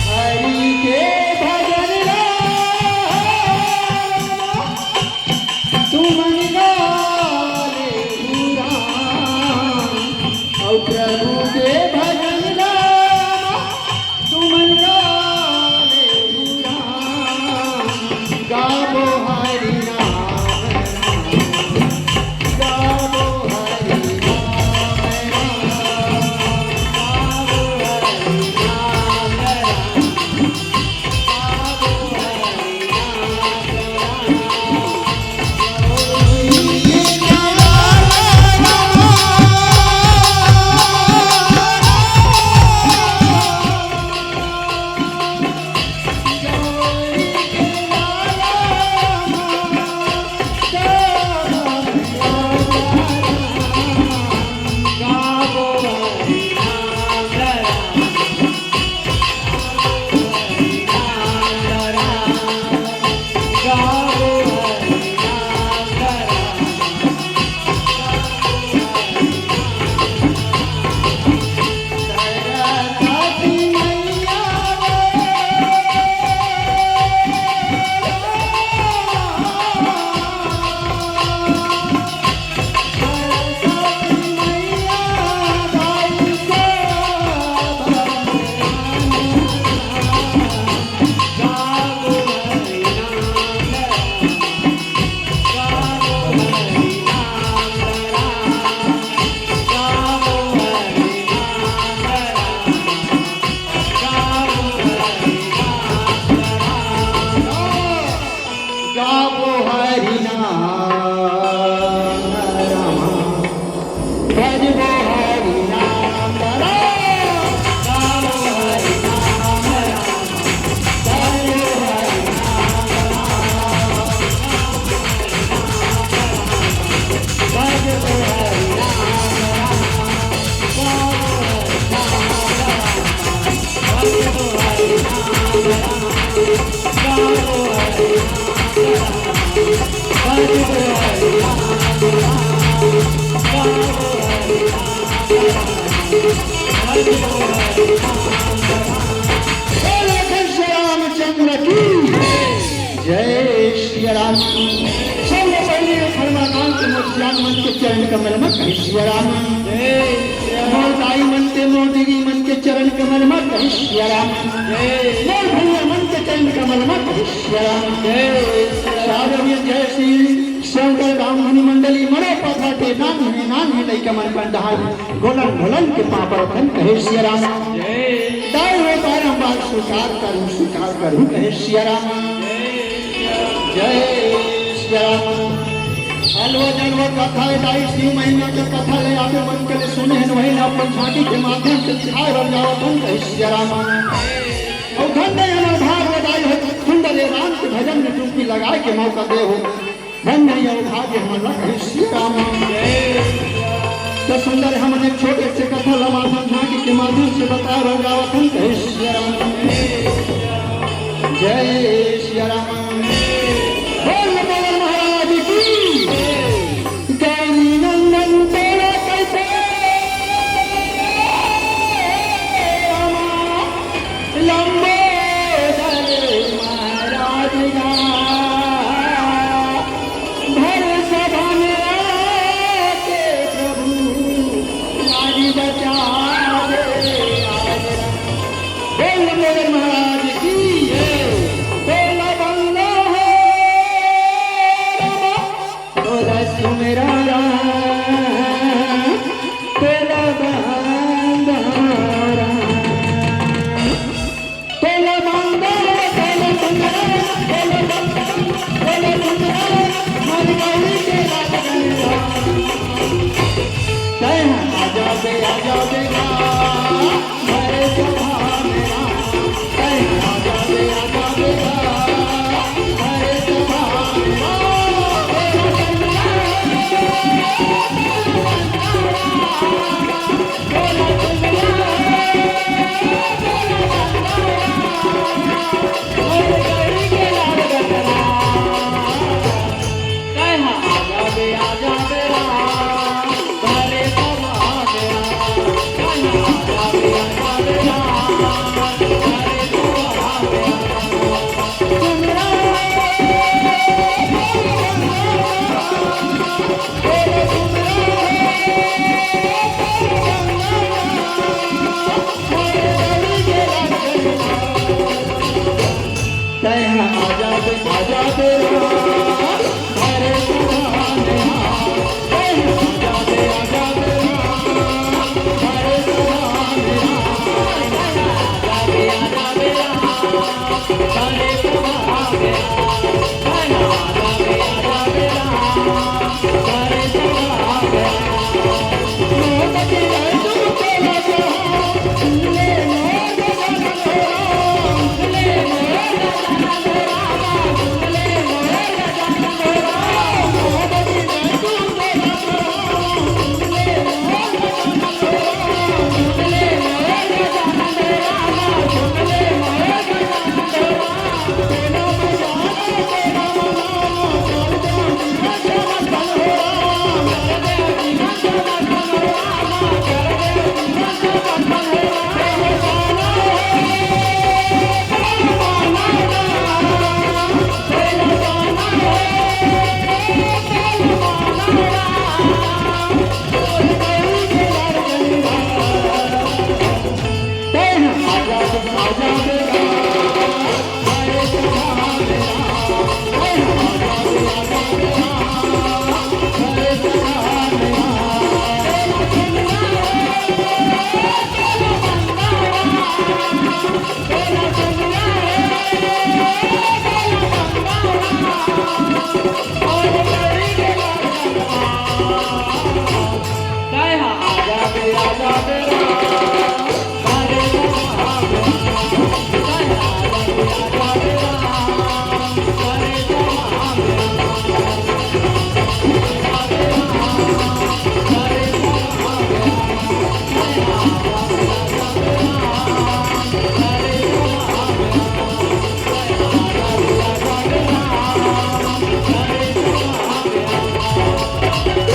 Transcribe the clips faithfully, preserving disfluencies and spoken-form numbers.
हरि के भजन ला तुमन गा लेहू राम, अउ प्रभु के भजन ला तुमन गा लेहू राम। गाबो हरि नाम राम, गाबो हरि नाम राम, गाबो हरि नाम राम। गाबो हरि नाम राम, भजबो हरि नाम राम, गाबो हरि नाम राम, भजबो हरि नाम राम, भजबो हरि नाम राम, गाबो हरि नाम राम, भजबो हरि नाम राम। बोलो श्री रामचंद्र की जय। श्री राम। सबले पहले ये धर्माकांत मोर सियान मन के चरण कमल में कहीं श्री राम। मोर दाई मन के, मोर दीदी मन के चरण कमल में कहीं श्री राम। मोर भैया मन के चरण कमल में कहीं श्री राम। सागर में जय श्री शंकर राम धुनी मंडली मनो पथा के नाम है, नाम है लइका मन कंडहाल गोलन भोलन के पापर तन कहे सिया राम। दाई हो बारंबार स्वीकार करूं, स्वीकार करूं कहे सिया राम। जय सिया राम। अलवा जलवा कथा है दाई, शिव महिमा के कथा ले आके मन के लिए सुने हैं, वही ना अपन झांकी के माध्यम से दिखाए बर जावत हन कहे सिया राम। और धन्य है हमार भाग दाई हो, सुंदर ये राम के भजन में डुबकी लगाए के मौका दे हो। धन्य है वो भाग्य हमन ला कहे सिया राम। तो सुंदर हमन एक छोटे से कथा ला माध्यम झांकी के माध्यम से बता रह जावत हन कहे सिया राम। जय सिया राम। बोल बोल महाराज की। गौरी नंदन तेरा कैसे रामा। लंबोदर महाराज गा भर सभा में आके प्रभु लाज बचावे आज। बोल लंबोदर महाराज की। बोल बंगला हो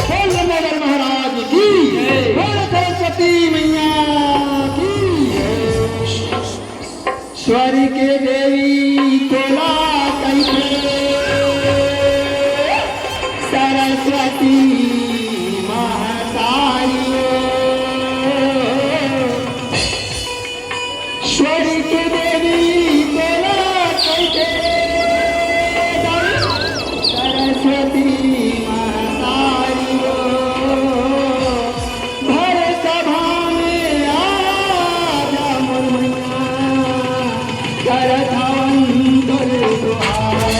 बोल लंबोदर महाराज की, बोल सरस्वती मैया की। स्वर के देवी तोला कहिथे सरस्वती महतारी। स्वर के देवी तोला कहिथे सरस्वती महतारी हो। भर सभा में आ जा मोर मैया, करत हवन तोर दुहार।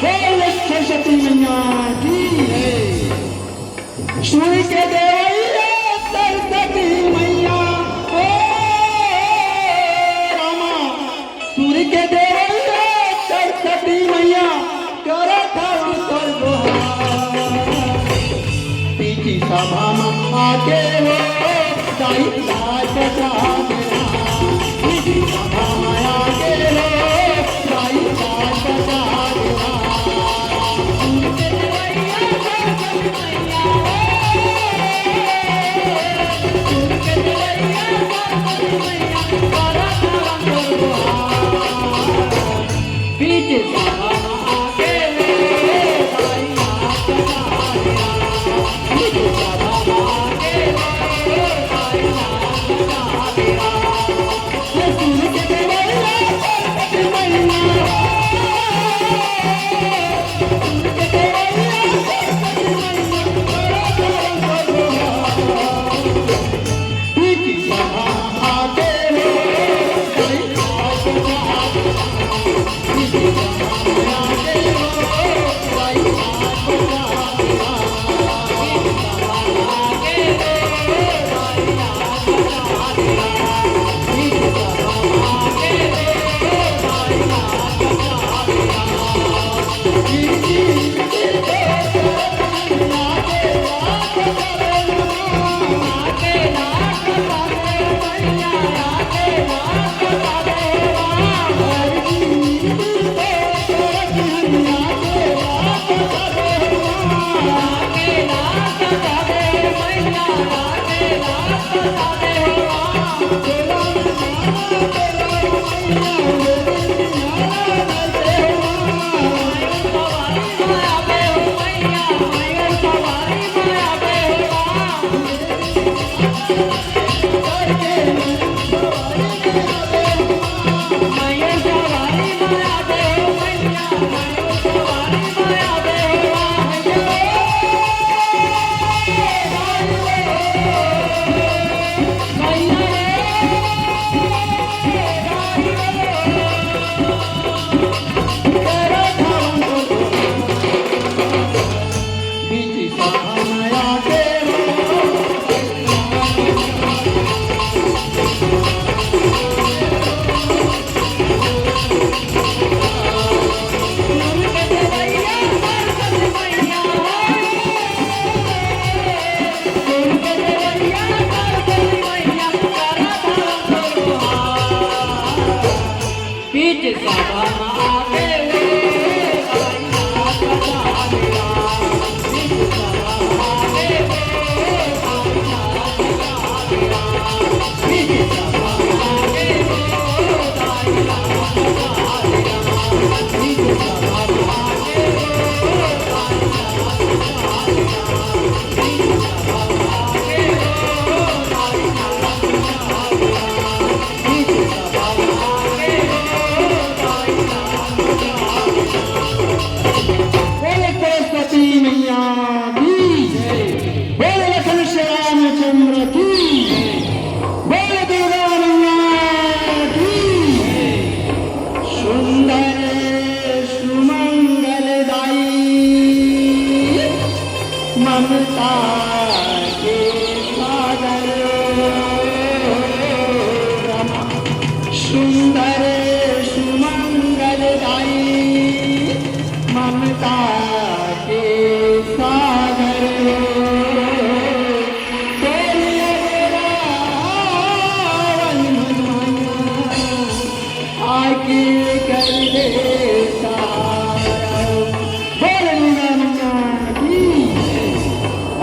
बोल सरस्वती मैया की। सुर के देवैया सरस्वती मैया, ओ रामा, सुर के देवैया सरस्वती मैया, करत हवन तोर दुहार। बीच सभा में आके हो, दाई लाज बचा देना। बीच सभा में आके हो, दाई लाज बचा देना।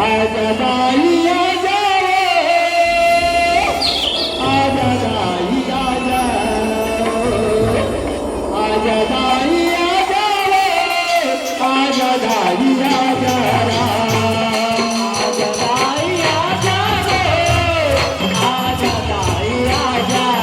आजा दाई आजा रे, आजा दाई आजा, आजा दाई आजा रे, आजा दाई आजा रे, आजा दाई आजा रे, आजा दाई आजा रे।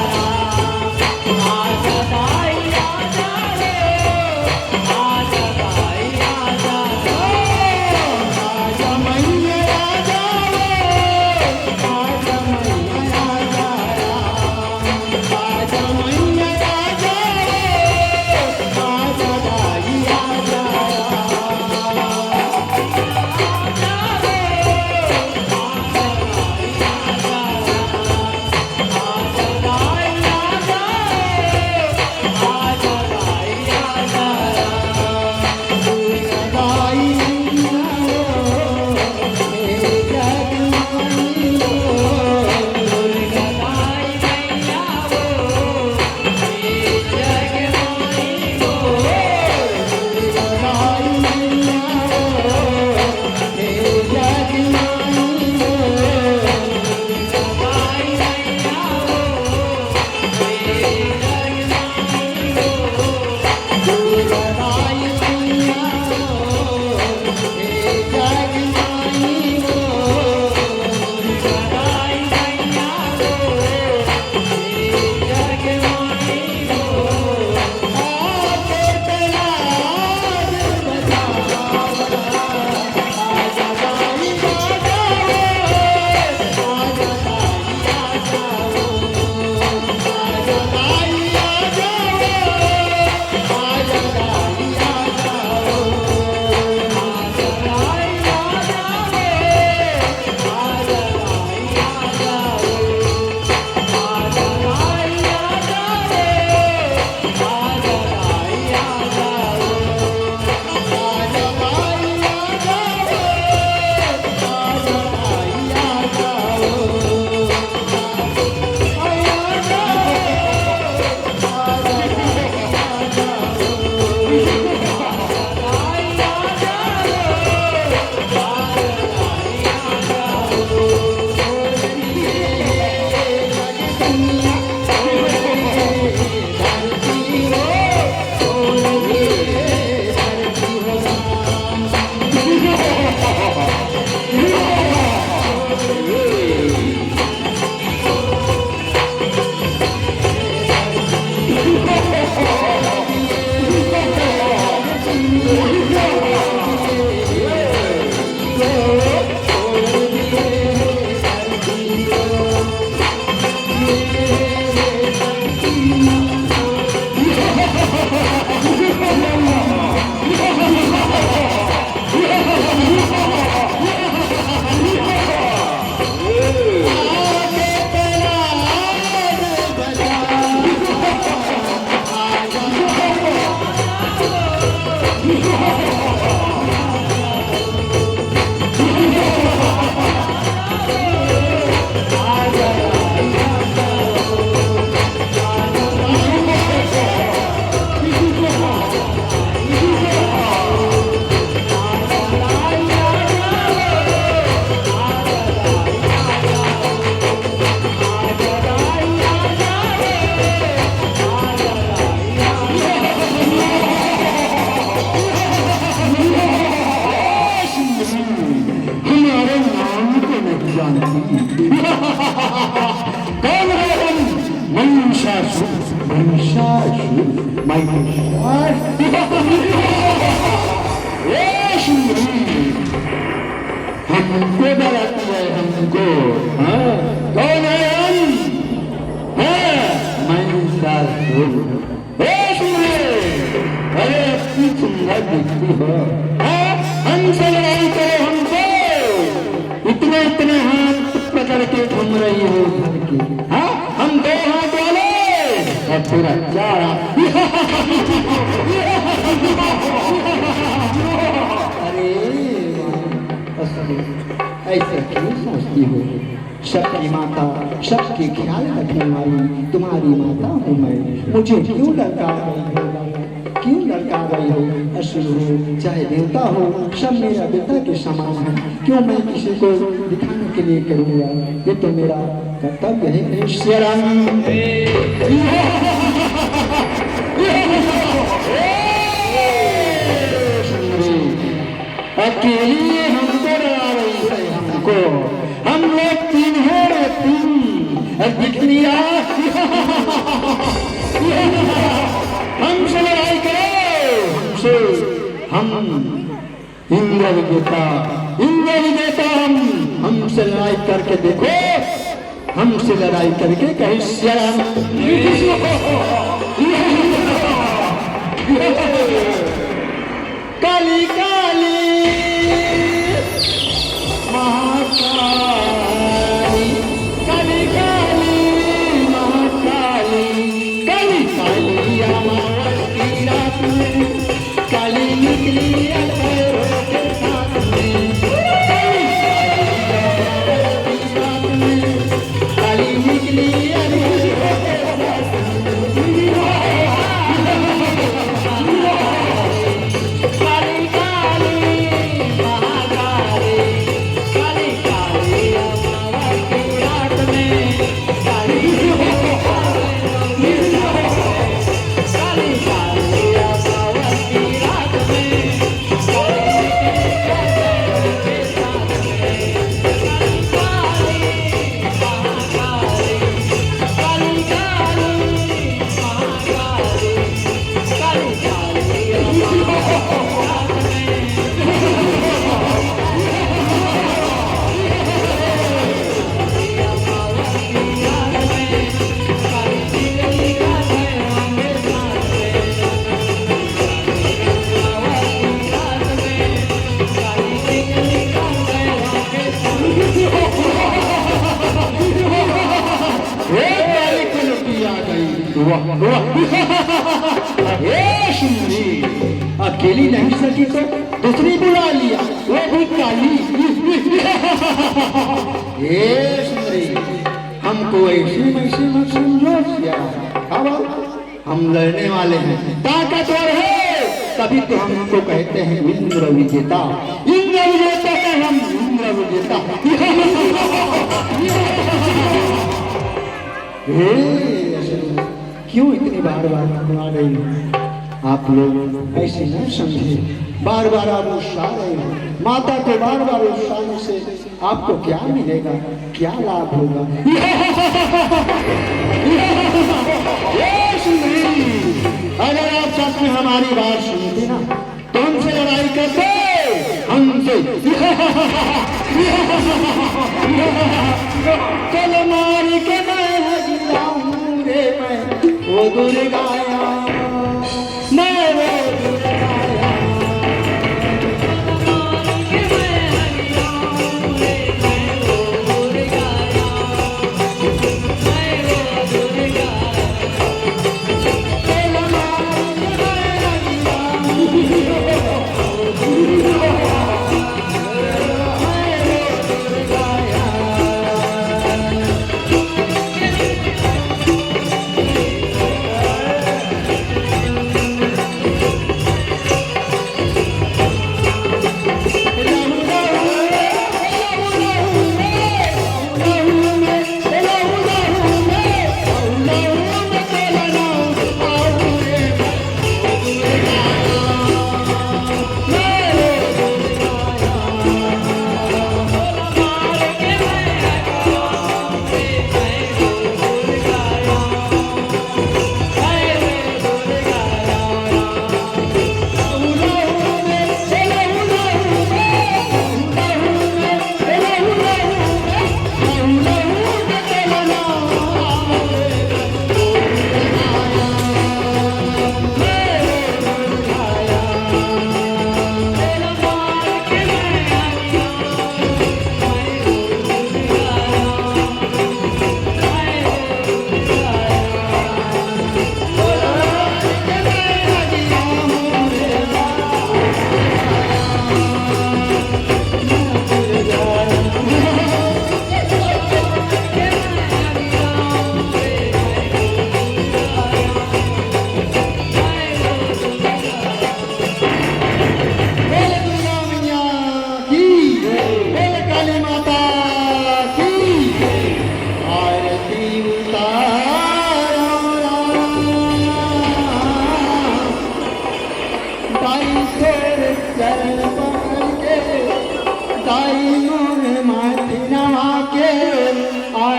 हमारे नाम को नहीं जानती। कौन है हम? महिषासुर। महिषासुर? महिषासुर? ए सुंदरी, हमको डराती है, हमको। हाँ? कौन है हम? हाँ, महिषासुर। हे सुंदरी, अरे इतनी सुंदर दिखती हो, हाँ? हमसे लड़ाई करो, हमसे। इतने इतने हाथ पकड़ के घूम रही हो घर के, हाँ? हम दो हाथ वाले और तेरा चार हाथ। अरे, ऐसे क्यों सोचती हो? सबकी माता, सबके ख्याल रखने वाली तुम्हारी माता हूँ मैं, मुझे क्यों ललकार रही हो? क्यों लड़का रही हो, असुर हो चाहे देवता हो, सब मेरा बेटा के समान है। क्यों मैं किसी को दिखाने के लिए करूँगा? ये तो मेरा कर्तव्य है। हे सिया राम। अकेली हमको डरा रही है, हमको। हम लोग तीन हैं, तीन। और दिख लिया। हमसे लड़ाई करो, हमसे। हम इंद्र विजेता, इंद्र विजेता हम। हमसे लड़ाई करके देखो, हमसे लड़ाई करके कहीं सिया राम। काली काली महाकाली, काली काली महाकाली, काली काली अमावस की रात में, काली निकली अभैरो के साथ में, काली काली अमावस की रात में, काली निकली अभैरो के साथ में। हे काली कलटी आ गई। वाह, वाह। हे सुंदरी, अकेली नहीं सकी तो दूसरी बुला लिया, वो भी काली। हे सुंदरी, हमको ऐसे वैसे मत समझो क्या? क्या बात? हम लड़ने वाले हैं, ताकतवर है, तभी तो हमको कहते हैं इंद्र विजेता। इंद्र विजेता है हम, इंद्र विजेता। हे अश्विनी, क्यों इतनी बार बार थकवा रही हो? आप लोग ऐसे न समझे, बार बार आप रुस्सा रहे हो, माता को बार बार रुस्साने से आपको क्या मिलेगा, क्या लाभ होगा? ये सुंदरी, अगर आप सच में हमारी बात सुनते ना, तो हमसे लड़ाई करते, हमसे। चलो मार के मैं हरियाऊं रे मैं, वो दुर्गाया।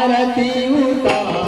आरती उतारा।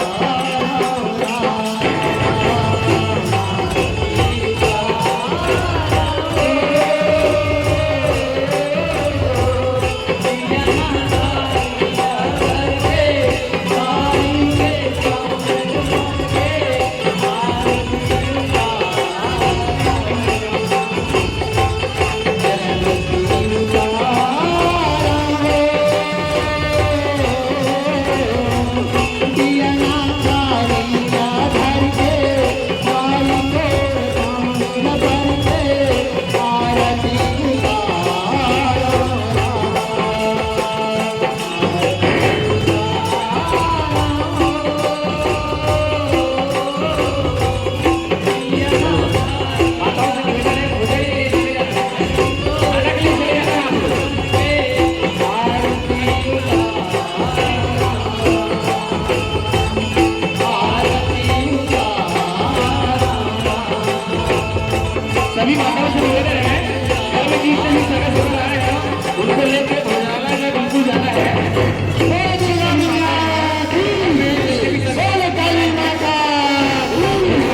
सभी माताओं से निवेदन है, घर में जितने भी सगे ससुर आ रहे हैं, उनको लेके भंडारा में बिल्कुल जाना है। बोलो काली माता की।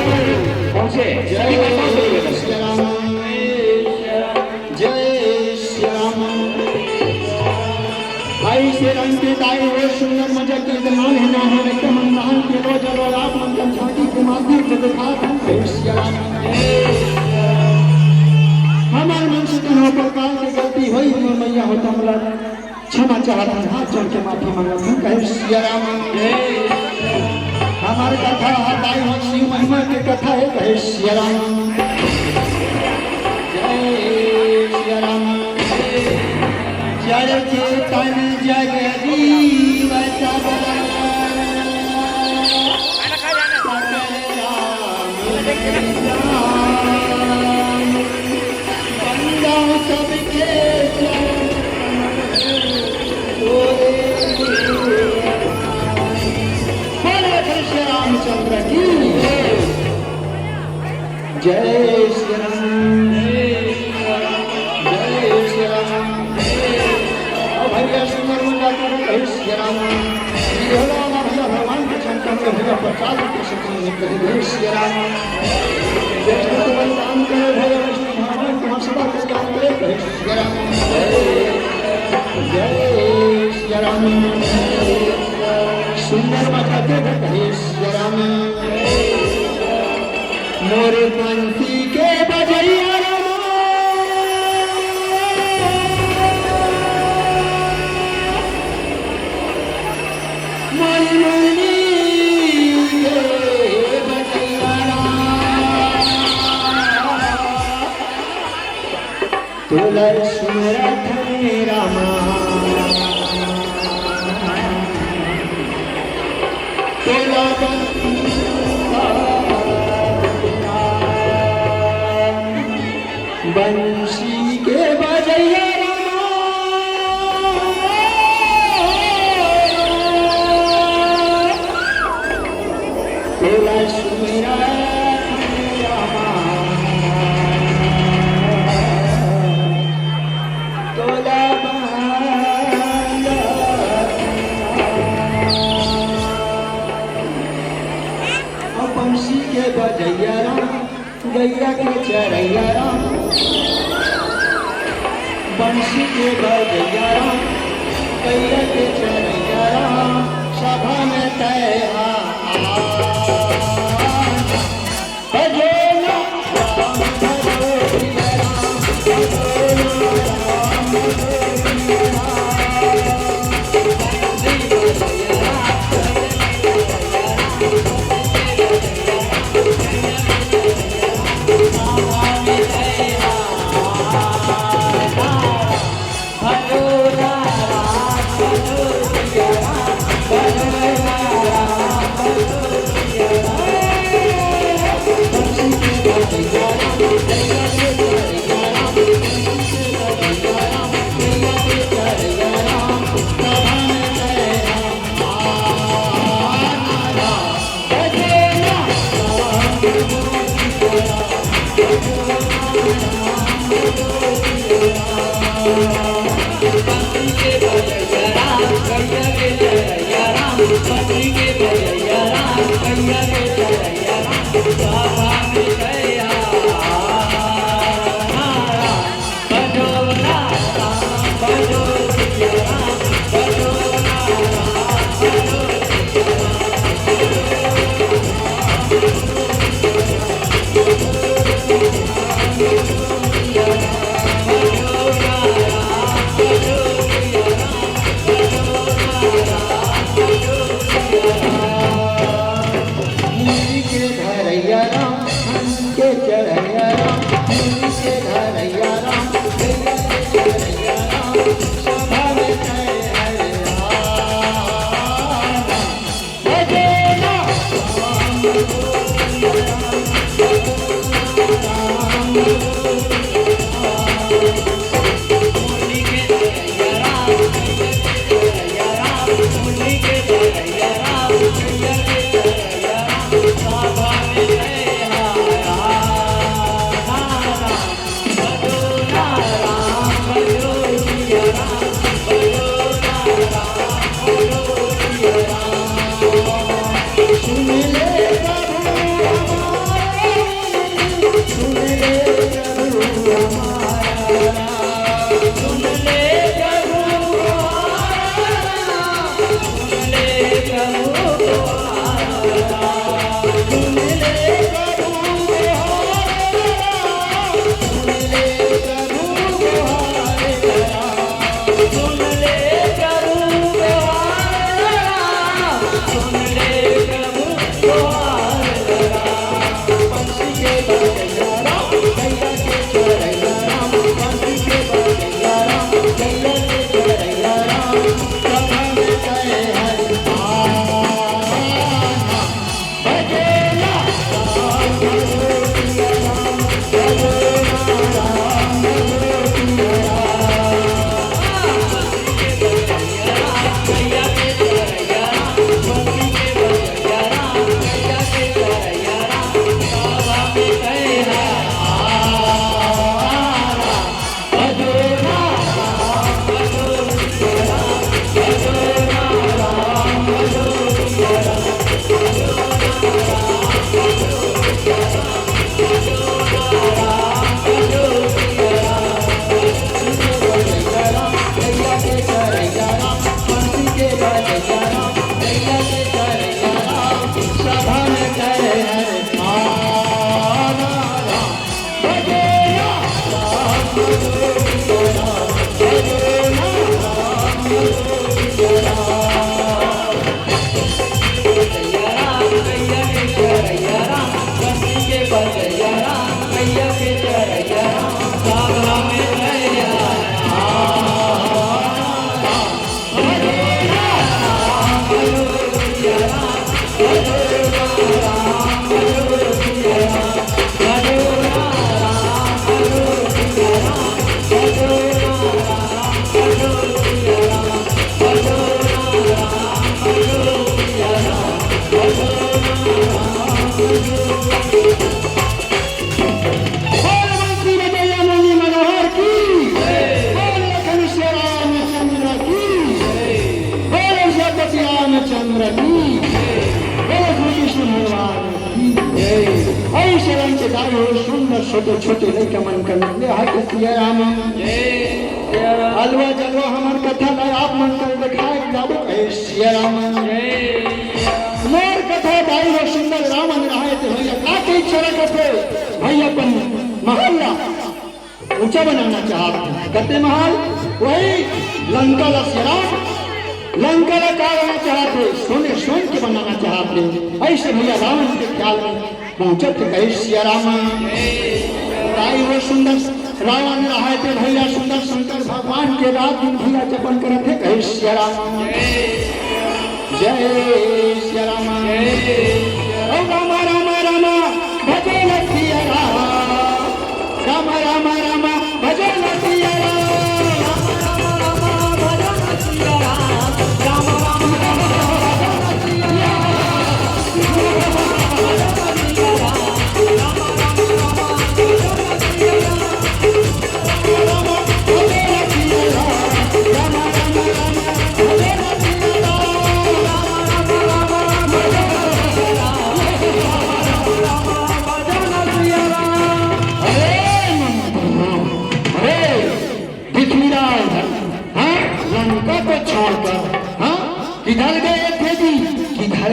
पहुंचे, सभी माताओं से निवेदन। जय श्री राम। भाई श्री राम के दाई हो सुंदर मजा के जमाल है ना है, एकदम अंधार के लो जब आप मन का झांकी के माध्यम से दिखा दे। जय श्री राम। हमारे मन से कोनो प्रकार की गलती होई हो मैया हो तो हमरा क्षमा चाहत हन, हाथ जोड़ के माफी मांगत हन, कहे सिया राम। हमार कथा ह दाई हो शिव महिमा के कथा है, कहे सिया राम। जय सिया राम। जड़ चेतन जग जीव सब सकल राम जान। बंदा सबके चरण। बोले श्री रामचंद्र की। जय श्री राम। जय श्री राम। और भैया सुंदर मुंडा का कहे श्री राम। ये होला ना भैया भगवान के शंकर के भैया प्रसाद के शक्ति में कहे जय श्री राम। जय श्री राम। काम करे भैया विष्णु भगवान तुम्हारा सदा कल्याण करे। जय श्री राम। जय श्री राम। सुंदर माता के जय श्री राम। मोर बंसी के बजैया रामा। मोर बंसी के बजैया रामा। तोला सुरत में रामा, तोला बंसी, बंसी के बजैया रामा। तोला सुमिरा रामा, तोला बहाना। ओ बंसी के बजैया राम, गैया के चरैया राम, बंसी के बजैया राम, गैया के चरैया राम, सभा में तय आ। भजो ना राम, भजो सिया राम, भजो ना राम, भजो सिया राम। मुनि के धरैया राम, मुनि के चढ़ैया राम, मुनि के धरैया राम, गैया के चढ़ैया राम, सभा में जय हरे राम। भजे राम। बोल बंसी बजैया मुनि मनोहर की, बोल लखन श्री रामचंद्र की, बोल जगपति रामचंद्र की, बोल श्री कृष्ण भगवान की जय। ऐ शरण के दाई हो सुंदर छोटे छोटे लइका मन कर निकले हाय के सिया राम। अलवा जलवा हमर कथा ला आप मन कर देखाए जाबो ऐ सिया राम। मोर कथा दाई हो सुंदर रावण रहाय ते भैया का के इच्छा रखत हे? भैया अपन महल ला ऊंचा बनाना चाहत हे। कते महल? वही लंका ला सिया राम, लंका ला का बनाना चाहत हे? सोने सोन के बनाना चाहत हे। ऐसे भैया रावण के ख्याल में पहुंचत कहे सिया राम। ताई हो सुंदर रावण रहाय ते भैया सुंदर शंकर भगवान के रात दिन भैया जपन करत हे कहे सिया राम। जय सिया राम। ओ राम राम राम भजो सिया राम। राम राम राम भजो सिया राम।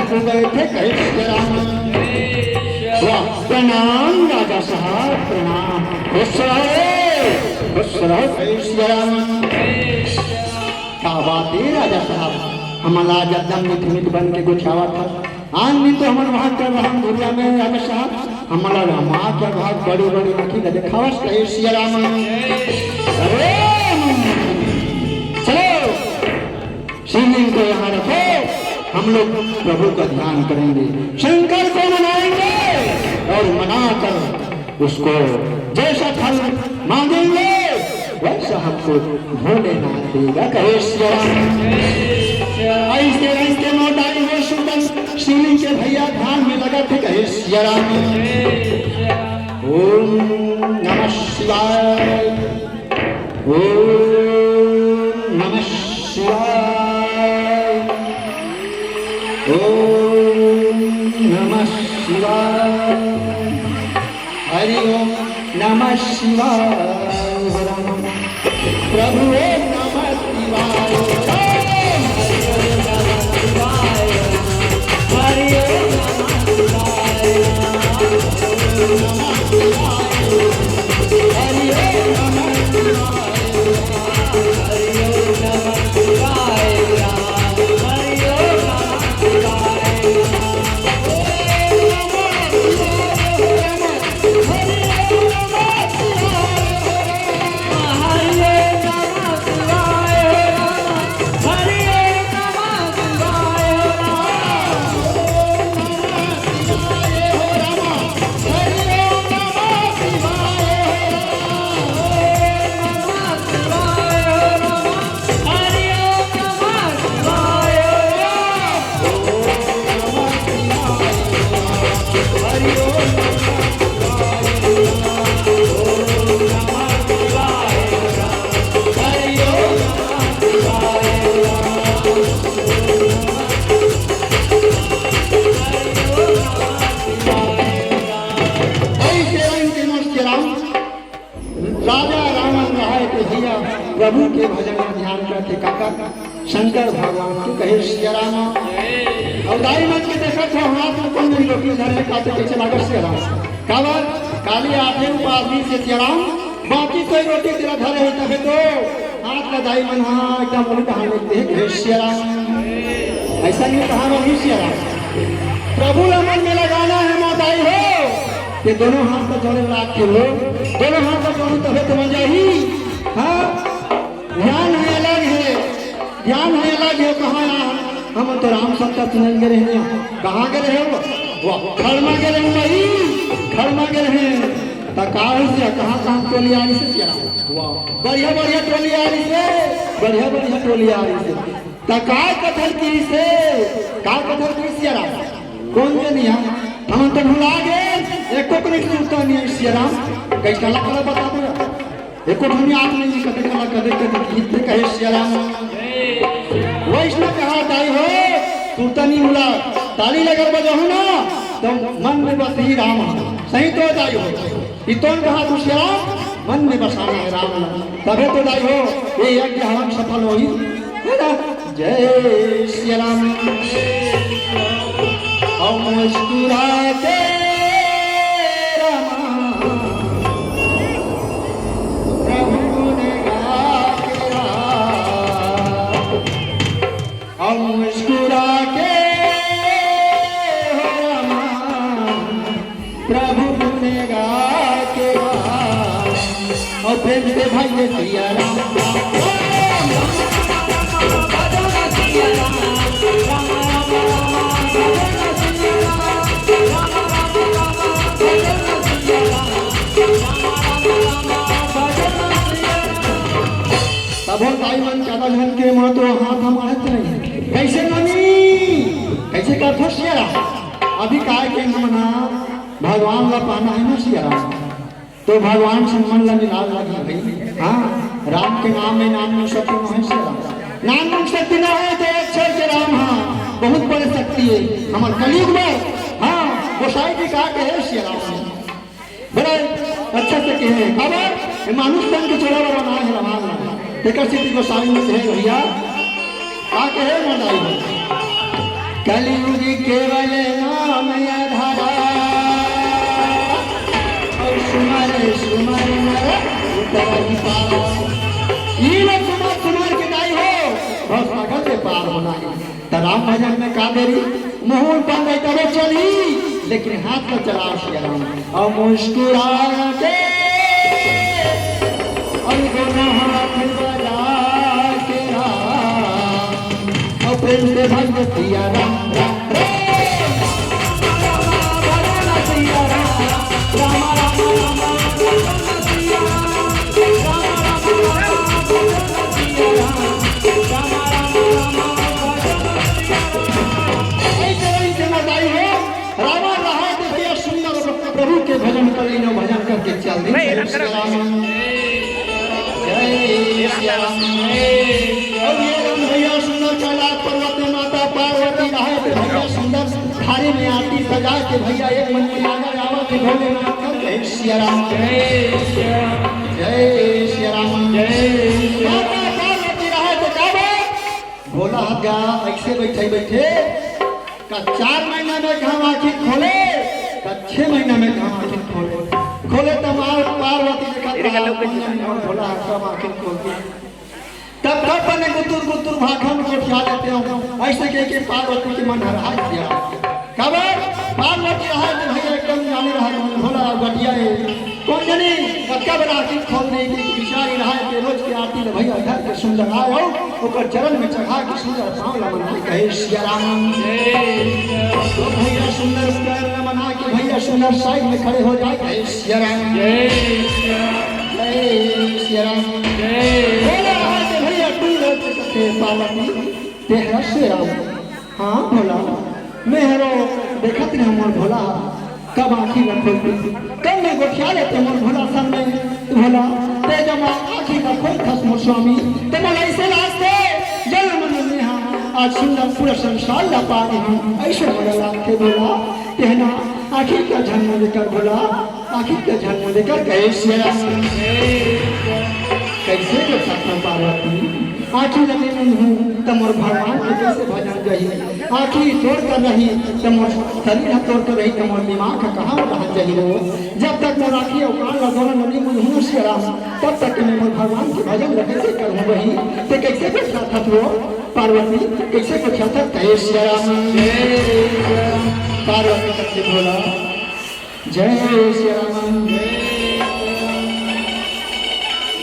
को गए थे, कहे सिया राम। वाह, प्रणाम राजा साहब, प्रणाम। खुश रहो, खुश रहो, कहे सिया राम। का बात हे राजा साहब, हमन ला आज एकदम मिठ मिठ बन के गोठियावत हव। आन दिन तो हमन वहाँ कर रहा दुनिया में राजा साहब, हमन ला रमा के बहुत बड़ी बड़ी आँखी ला देखावस, कहे सिया राम। अरे चलो, शिवलिंग को यहाँ रखो, हम लोग प्रभु का ध्यान करेंगे, शंकर को मनाएंगे और मनाकर उसको जैसा फल मांगेंगे, वैसा हमको भोलेनाथ देगा, कहे सिया राम। ऐसे रंग के मोटाई में सुंदर शिवलिंग के भैया ध्यान में लगा थे, कहे सिया राम। ओम नमः शिवाय। ओम नमः शिवाय। ओम नमः शिवाय। हरि ओम नमः शिवाय। प्रभु ओम नमः शिवाय। हरि ओम नमः शिवाय। ऐसे रंग के मस्त राम, राजा रावण रहा है कि भैया प्रभु के भजन में ध्यान करके काका शंकर भगवान को कहे सिया राम। और दाई मन के देखा था हाथ में कौन नहीं रोटी धरे, काते कैसे लागत सिया राम। काबर काली आठे उपाधि से सिया राम, बाकी कोई रोटी तेरा धरे हो तबे तो हाथ का दाई मन हाँ एकदम उल्टा हाथ में देख रहे सिया राम। ऐसा नहीं कहा वही सिया राम। प्रभु ला मन में लगाना है मोर दाई हो, ये दोनों हाथ को जोड़े राख के हो, दोनों हाथ को जोड़े तबे तो बन जाही। हाँ, ध्यान है अलग है, ध्यान है अलग है। कहाँ यार हम तो राम सत्ता सुनल के रहे हैं, कहाँ के रहे हो? वाह, खड़मा के रहे भाई, खड़मा के रहे। त का हो से कहाँ कहाँ टोली आ रही से क्या? वाह, बढ़िया बढ़िया टोली आ रही से, बढ़िया बढ़िया टोली आ रही से। त का कथल की से, का कथल की सिया राम? कौन के नहीं है? हम तो भुला गए, एको को नहीं सुनता नहीं है सिया राम। कैसा लग रहा बता दो यार। एको ठन याद नहीं है, कदे कला, कदे कदे गीत थे कहे सिया राम। वैष्णव कहा दाई हो, सुरता नहीं भुला, ताली लगर बजाहू ना, तो मन में बस ही राम है। सही तो दाई हो, इतोन कहा तू सिया राम, मन में बसाना है राम। तबे तो दाई हो, ये यज्ञ हवन सफल होई, है ना? जय सिया राम। और मुस्कुरा के रामा, प्रभु ने गा के राम। और मुस्कुरा के हो रामा, प्रभु गुण गा के राम। और प्रेम से भाई ये सिया राम, राम, राम, राम। तभो दाई मन ज्यादा झन के मोर तो हाथ हम आत नहीं। कैसे मानी? कैसे करथो सिया राम? अभी काय के हमन हा भगवान ला पाना है ना सिया राम। तो भगवान से मन ला मिलाव लगी भाई। हाँ, राम के नाम में नाम में शक्ति नहीं है सिया राम। नाम में शक्ति ना है तो अक्षर के राम, हाँ, बहुत बड़े शक्ति है। हमर कलयुग में, हाँ, गोसाई जी का कहे सिया राम। बड़ा अच्छा से कहे, बाबा, ये मानुष तन के छोड़ा बड़ा ना है, रमान ना। तेकर सिद्धि गोसाई में कहे भैया, का कहे मनाई हो? कलयुग केवल नाम आधारा, और सुमर सुमर नर उतरहि पावा। ई लो सुमर सुमर के दाई हो, भव सागर से पार होना हे। त राम भजन में का देरी, मुंह बंद है तबे चली, लेकिन हाथ ला चलाओ सिया राम। और मुस्कुरा के, और दोनों हाथ बजा के राम, और प्रेम से भज सिया राम, राम, राम। ऐसे वही जमा दाई हो, रावण रहा तो भैया सुंदर प्रभु के भजन कर लेना, भजन करके चल दे। नहीं, जय श्री राम, जय श्री राम। और ये राम भैया सुंदर कैलाश पर्वत में माता पार्वती रहा तो भैया सुंदर थारी में आरती सजा के भैया एक मन में आगा जावा के भोलेनाथ कर जय श्री राम, जय श्री राम। माता पार्वती रहा तो का बात? भोला हद गया, ऐसे बैठे बैठे का चार महीना में घाम आँखी खोले, का छह महीना में घाम आँखी खोले। खोले तो मार पार्वती देखा था, कौन जाने कौन भोला है, सब आँखी खोल के। तब कब बने गुतुर गुतुर भाखा में गोठिया लेते हो, ऐसे कह के पार्वती के मन हरा दिया। काबर? पार्वती रहा तो भैया एकदम जाने रहा, मन भोला गटिया है। कौन जाने कतका बेर आँखी खोल दे कि बिचारी रहा के रोज के आरती ले भैया घर के सुंदर आए हो, ओकर चरण में चढ़ा के सुंदर पाँव ला मना के कहे सिया राम। तो भैया सुंदर पैर ला मना के भैया सुंदर साइड में खड़े हो जाए, कहे सिया राम, जय सिया राम। बोला रहा के भैया तू लोग के पार्वती तेहरा सिया राम। हाँ भोला, मैं हरो देखत रहे मोर भोला, कब आँखी ला खोलती, कब मैं गोठिया लेते मोर भोला सन में। भोला, ते जब आँखी ला खोलथस मोर स्वामी, ते मोला ऐसे लागथे, जन्म में मैं हाँ आज सुंदर पूरा संसार ला पा गए हूँ, ऐसे मोला लागथे भोला। तेहना आँखी का झन में लेकर भोला, आँखी का झन में लेकर कहे सिया राम। कैसे कर सकता पार्वती? आँखी लगे नहीं हूँ, त मोर भगवान के कैसे भजन जाही? आँखी तोर कर रही, त मोर शरीर ह तोर कर रही, त मोर दिमाग ह कहाँ रह जाही वो? जब तक मोर आँखी अउ कान ला दोनों नदी मुझ हूँ सिया राम, तब तक मैं मोर भगवान के भजन ला कैसे करूँ वही? ते कैसे गोठियाथस वो? पार्वती कैसे गोठियाथस? कहे सिया राम। पार्वती कथे भोला, जय सिया राम।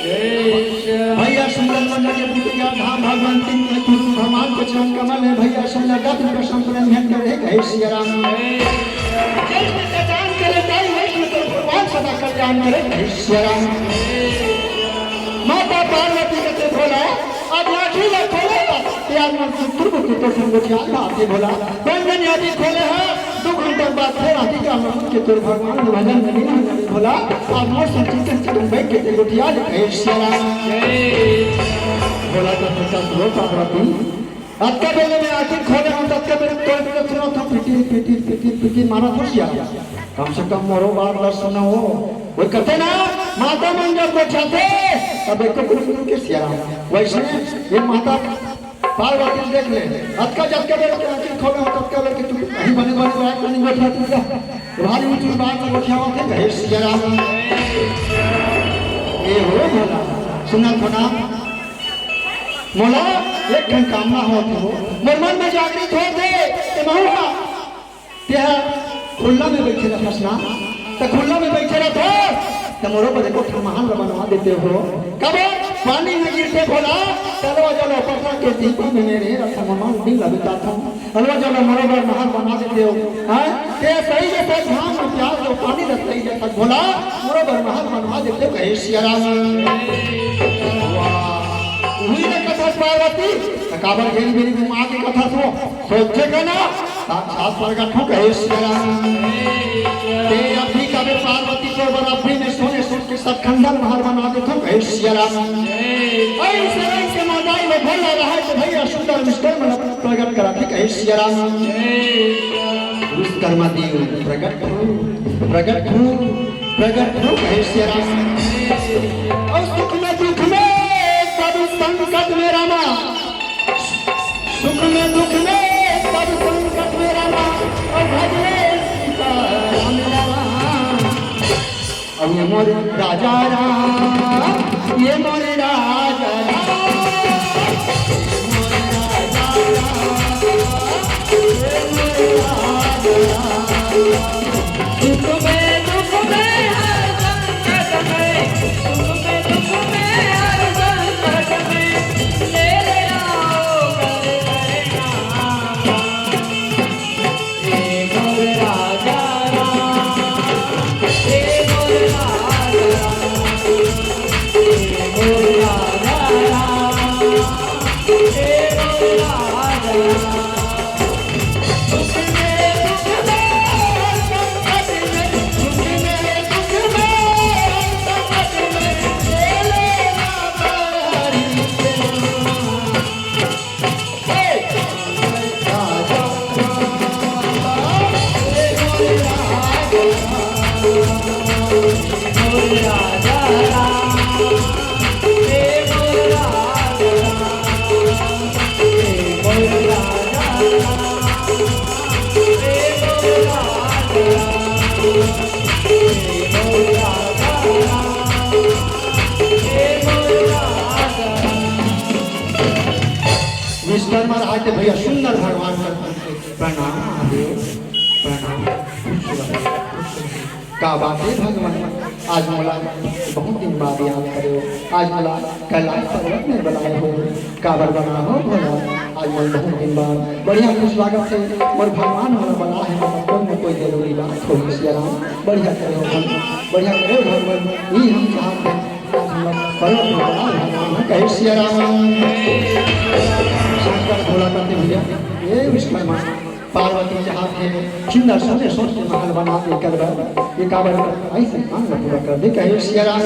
भैया सुंदर मंडल के पुतलिया धाम भगवान तीन में गुरु भगवान के चरण कमल है। भैया सुंदर दस रुपये संतुलन ध्यान करे, कहे सिया राम। जय में कल्याण करे, जय वैष्णव तो भगवान सदा कल्याण करे, कहे सिया राम। माता पार्वती के ते भोला, आज आँखी ला खोले, यार मन से तुरबो के तो संगोठिया आके भोला। बंधन आदि खोले है, दो घंटे बाद फिर आदि का मन के तोर भगवान भजन में नहीं भजन भोला। और मोर से चिंतन चिंतन बैठ के ते गोठिया ले कहे सिया राम। भोला का प्रकाश लो पार्वती। अतका बेले में आँखी खोले हम, ततका बेले तोर बेले सुना था पिटी, पिटी, पिटी, पिटी मारा था सिया। कम से कम मोरो बात ला सुना हो। वो कहते ना, माता मन जब गोठियाथे, तब एको कुछ नहीं के सिया राम। वैसे ये माता पार्वती देख ले, अतका जतका बेर के आँखी खोले हो, ततका बेर के तू कहीं बने बने बात नहीं गोठियाथे क्या? तुम्हारी ऊँची बात में गोठियावथे, कहे सिया राम। ए हो भोला, सुना थोड़ा। मोला एक ठन कामना होत हो, मोर मन में जागृत होत हे, ते महू हा। तेहा खुल्ला में बइठे रथस ना, त खुल्ला में बइठे रथस, त मोरो बर एको ठन महल ल बनवा देते हो। कब पानी में गिरते भोला, त अलवा जलो पथरा के दीपा में मेरे रथ मन दिन ल बिताथों। अलवा जलो मोरो बर महल बना देते हो। हाँ? ते सही जैसा घाम में प्यास दो, पानी ल सही जैसा भोला, मोरो बर महल बनवा देते हो, कहे सिया राम। वाह। उही न कथस पार्वती, त काबर घेरी बेरी घुमा के कथस वो, सोचे का ना, साक्षात प्रगट हो कहे सिया राम। ते अभी कबे पार्वती तोर बर अभी में सोने सोच के सतखंडल महल बना देथों कहे सिया राम। ऐसे ऐसे माताई में भोला रहा तो भैया सुंदर विश्वकर्मा प्रगट करा थे कहे सिया राम। विश्वकर्मा देव प्रगट हो, प्रगट हो, प्रगट हो कहे सिया राम। और सुख में दुख में सब संकट में रामा, सुख में दुख में सब संकट मोर राजा राम, ये मोर राजा राम, मोर राजा राम, ये मोर राजा राम। दुख में, दुख में, हर संकट में, सुख में, दुख में, हर संकट में, ले ले आओ कर हरे राम। विश्वकर्मा रहा के भैया सुंदर भगवान कर प्रणाम महादेव, प्रणाम। खुश रहो, खुश रहो। का बात है भगवान, आज मोला बहुत दिन बाद याद करे हो, आज मोला कैलाश पर्वत में बुलाए हो, काबर बना हो भोला, आज मोला बहुत दिन बाद बढ़िया खुश स्वागत है। और भगवान मोला बना है, मतलब कोई न कोई जरूरी बात हो, सिया राम बढ़िया करे हो भगवान, बढ़िया करे हो भगवान, ये हम चाहते हैं। आज हम लोग पर्वत में बना भगवान कहे सिया राम। शंकर भोला कहते भैया, ये विश्वकर्मा पार्वती चाहत हे सुंदर सोने सोच के महल बना दे कर बर, ये काबर कर? ऐसे मांग पूरा कर दे, कहे सिया राम।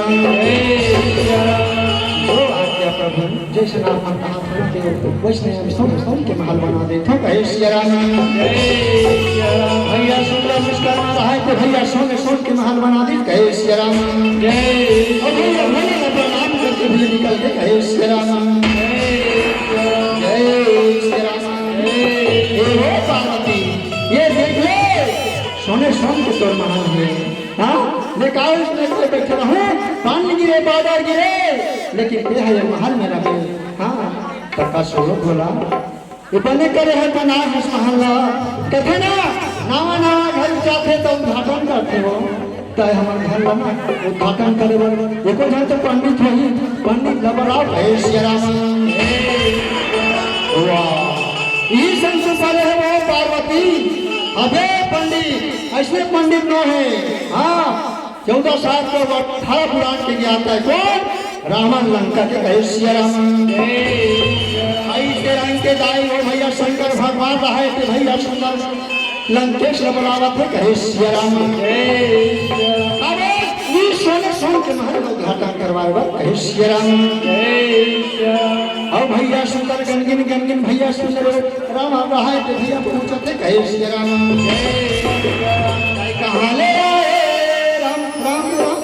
ओ आज्ञा प्रभु, जैसे नाम मन कहा था के वैसे हम सोने सोच के महल बना दे, तो कहे सिया राम। भैया सुंदर मुस्कान रहा है तो भैया सोने सोच के महल बना दे, कहे सिया राम। और भैया भोले का प्रणाम करके भी निकल के कहे सिया राम। जय सिया राम। ए हो पार्वती, ये देख ले, सोने सोन के तोर महल हे। हाँ, मैं का इसमें कोई बैठे रहूं, पानी गिरे, बादल गिरे, लेकिन ते हे ये महल में रहे। हाँ, त का सुनो भोला, ये बने करे हे बनाए हस महल ला। कथे ना, नावा नावा घर जाथे त उद्घाटन करथे हो। तय हमर घर ला ना उद्घाटन करे बर एको झन तो पंडित होही, पंडित ला बलाव, हे सिया राम। वाह, ई संग सुपारे हे वो पार्वती। अबे पंडित, ऐसने पंडित नो हे। हाँ, चौदह शास्त्र और अठारह पुराण के ज्ञाता हे। कौन? रावण लंका के, कहे सिया राम। ऐसे रंग के दाई हो भैया शंकर भगवान रहे थे भैया सुंदर। लंकेश ल बलावत हे, कहे सिया राम। जय सिया राम। अरे, ई सोने सोन के महल ल उद्घाटन करवाए बर, कहे सिया राम। जय सिया राम। अउ भैया सुंदर गनगिन, गनगिन भैया सुंदर राम आ रहा है, तो भैया पहुंचत हे, कहे सिया राम। जय सिया राम। कहाँ ले आए राम, राम, राम।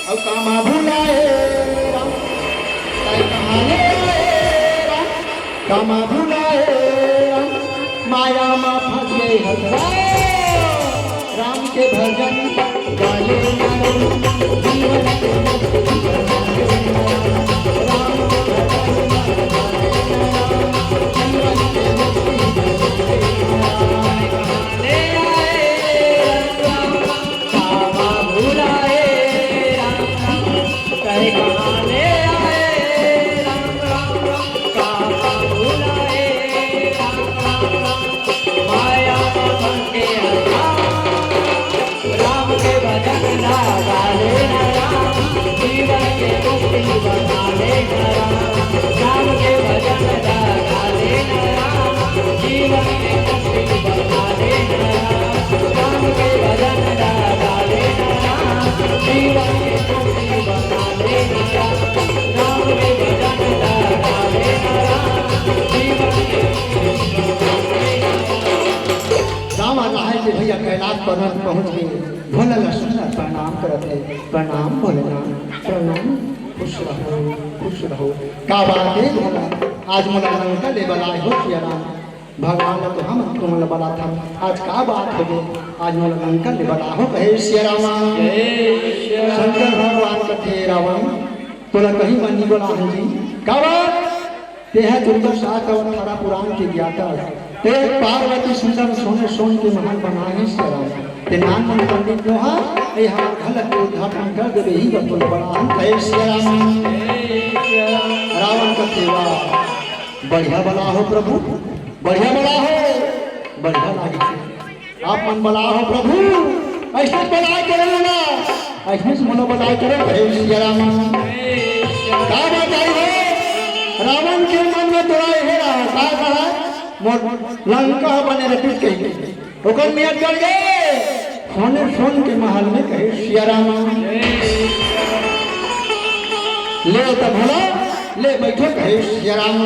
अउ कामा भुलाए राम, तै कहाँ ले आए राम, कामा भुलाए राम, माया मा फंस गए हस राम। राम के भजन गाले ना रे, जीवन के मुक्ति बना ले ना। राम के भजन गाले ना रे, जीवन के मुक्ति बना ले ना। ले आए राम। कामा भुलाए राम राम, कहे कहाँ ले आए राम राम, कामा भुलाए राम राम, माया में फंस के राम, राम के भजन लगा ले ना राम, जीवन के मुक्ति बना ले ना राम, राम के भजन लगा ले ना राम, जीवन के मुक्ति बना ले ना राम। राम के भजन लगा ले ना राम, जीवन के मुक्ति बना ले ना राम। राम के भजन लगा ले ना राम, जीवन के मुक्ति बना ले ना राम। राम आता है कि भैया कैलाश पर्वत पहुंच गए। भोला ला सुंदर प्रणाम करत हे। प्रणाम भोलेनाथ, प्रणाम। खुश रहो, खुश रहो। का बात हे भोला, आज मोला लंका ले बलाए हो सिया राम। भगवान ला तो हम तुमन ला बलाथन, आज का बात हो गे, आज मोला लंका ले बलाहो कहे सिया रामा। शंकर भगवान कथे रावण, तोला कहीं मन नहीं बलाहन जी, का बात? तेहा दुर्गा शास्त्र अउ अठारह पुराण के ज्ञाता। ते पार्वती सुंदर सोने सोन के महल बनाए हे सिया राम। ते नान मन पंडित नोहा, ए हमार घर के उद्घाटन कर देबे, ही बतल बलाहन कहे सिया राम। रावण कथे वाह, बढ़िया बलाहो प्रभु, बढ़िया बलाहो, बढ़िया लागे। आप मन बलाहो प्रभु, अइसने बलाए करो ना, अइसने मोला बलाए करो, कहे सिया राम। का बात आई हो? रावण के मन में तो आए हे रहा, का कहा? मोर लंका बने रहती कही। ओकर नियत कर गए, होने सोन के महल में कहे सिया राम। ले तब भोला, ले बैठो कहे सिया राम।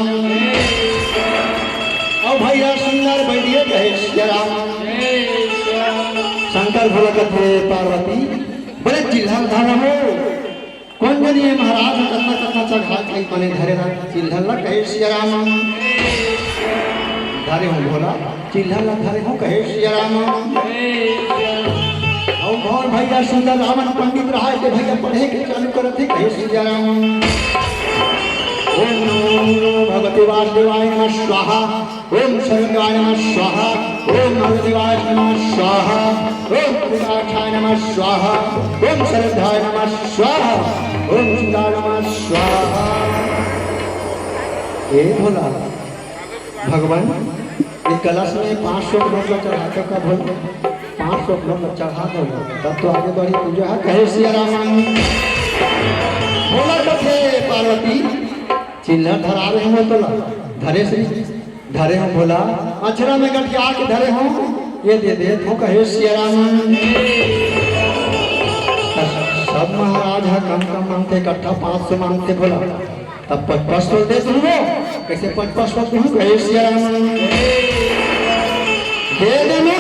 अउ भैया सुंदर बैठिए कहे सिया राम। शंकर भोला कथे पार्वती, बड़े चिल्हर धरा हो, कोन जनी हे महाराज, कतना कतना चढ़ा के बने धरे रहा, चिल्हर ला कहे सिया राम। धरे हो भोला, चिल्हर ला धरे हो कहे सिया राम। अउ भोर भैया सुंदर रावण पंडित रहा के भैया पढ़े के चालू करत हे कहे सिया राम। ओम नमो भगवते वासुदेवाय नमः स्वाहा। ओम शरद्दाय नमः स्वाहा। ओम महादेवाय नमः स्वाहा। ओम विकाक्षाय नमः स्वाहा। ओम शरद्धाय नमः स्वाहा। ओम सुंदराय नमः स्वाहा। ए भोला, भगवान, ये कलश में पाँच सौ नोट ला चढ़ा दो का भोला? पाँच सौ नोट ला चढ़ा दो, तब तो आगे बढ़ी पूजा है, कहे सिया राम। भोला कथे पार्वती, चिल्हर धरा रहे हो तो ला, धरे से धरे हो भोला, अचरा में गठिया के धरे हो, ये दे दे तो कहे सिया राम। सब महाराज हा कम कम मांगथे, इकट्ठा पाँच सौ मांगथे भोला। तब पचपन सौ दे दूंगो, कैसे पचपन सौ दूं? कहे सिया राम। दे देना।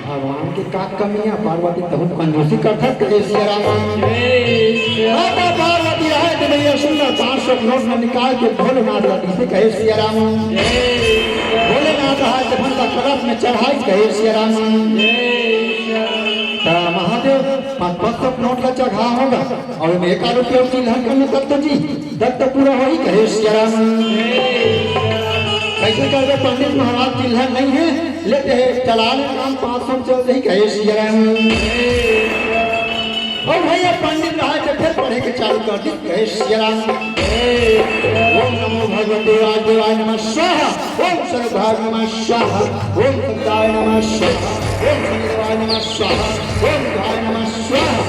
भगवान के का कमी है, पार्वती तहु कंजूसी करथस, कहे सिया राम। माता पार्वती रहे तो भैया सुंदर पाँच सौ नोट में निकाल के भोलेनाथ ला दीसे, कहे सिया राम। भोलेनाथ रहे तो भंडा कलश में चढ़ाई, कहे सिया राम। तो महादेव पाँच पाँच सौ नोट का चढ़ा होगा और में एक रुपये चिल्हर करने तब तो जी दत्त पूरा होई, कहे सिया राम। कैसे करबे पंडित महाराज, चिल्हर नहीं है, लेते हैं चला ले काम, पाँच सौ चल रही, कहे सिया राम। और भैया पंडित रहा जब फिर पढ़े के चालू कर दी, कहे सिया राम। ओम नमो भगवते वासुदेवाय नमः स्वाहा। ओम सर्वभाग नमः स्वाहा। ओम सत्याय नमः स्वाहा। ओम शनिदेवाय नमः स्वाहा। ओम बुधाय नमः स्वाहा।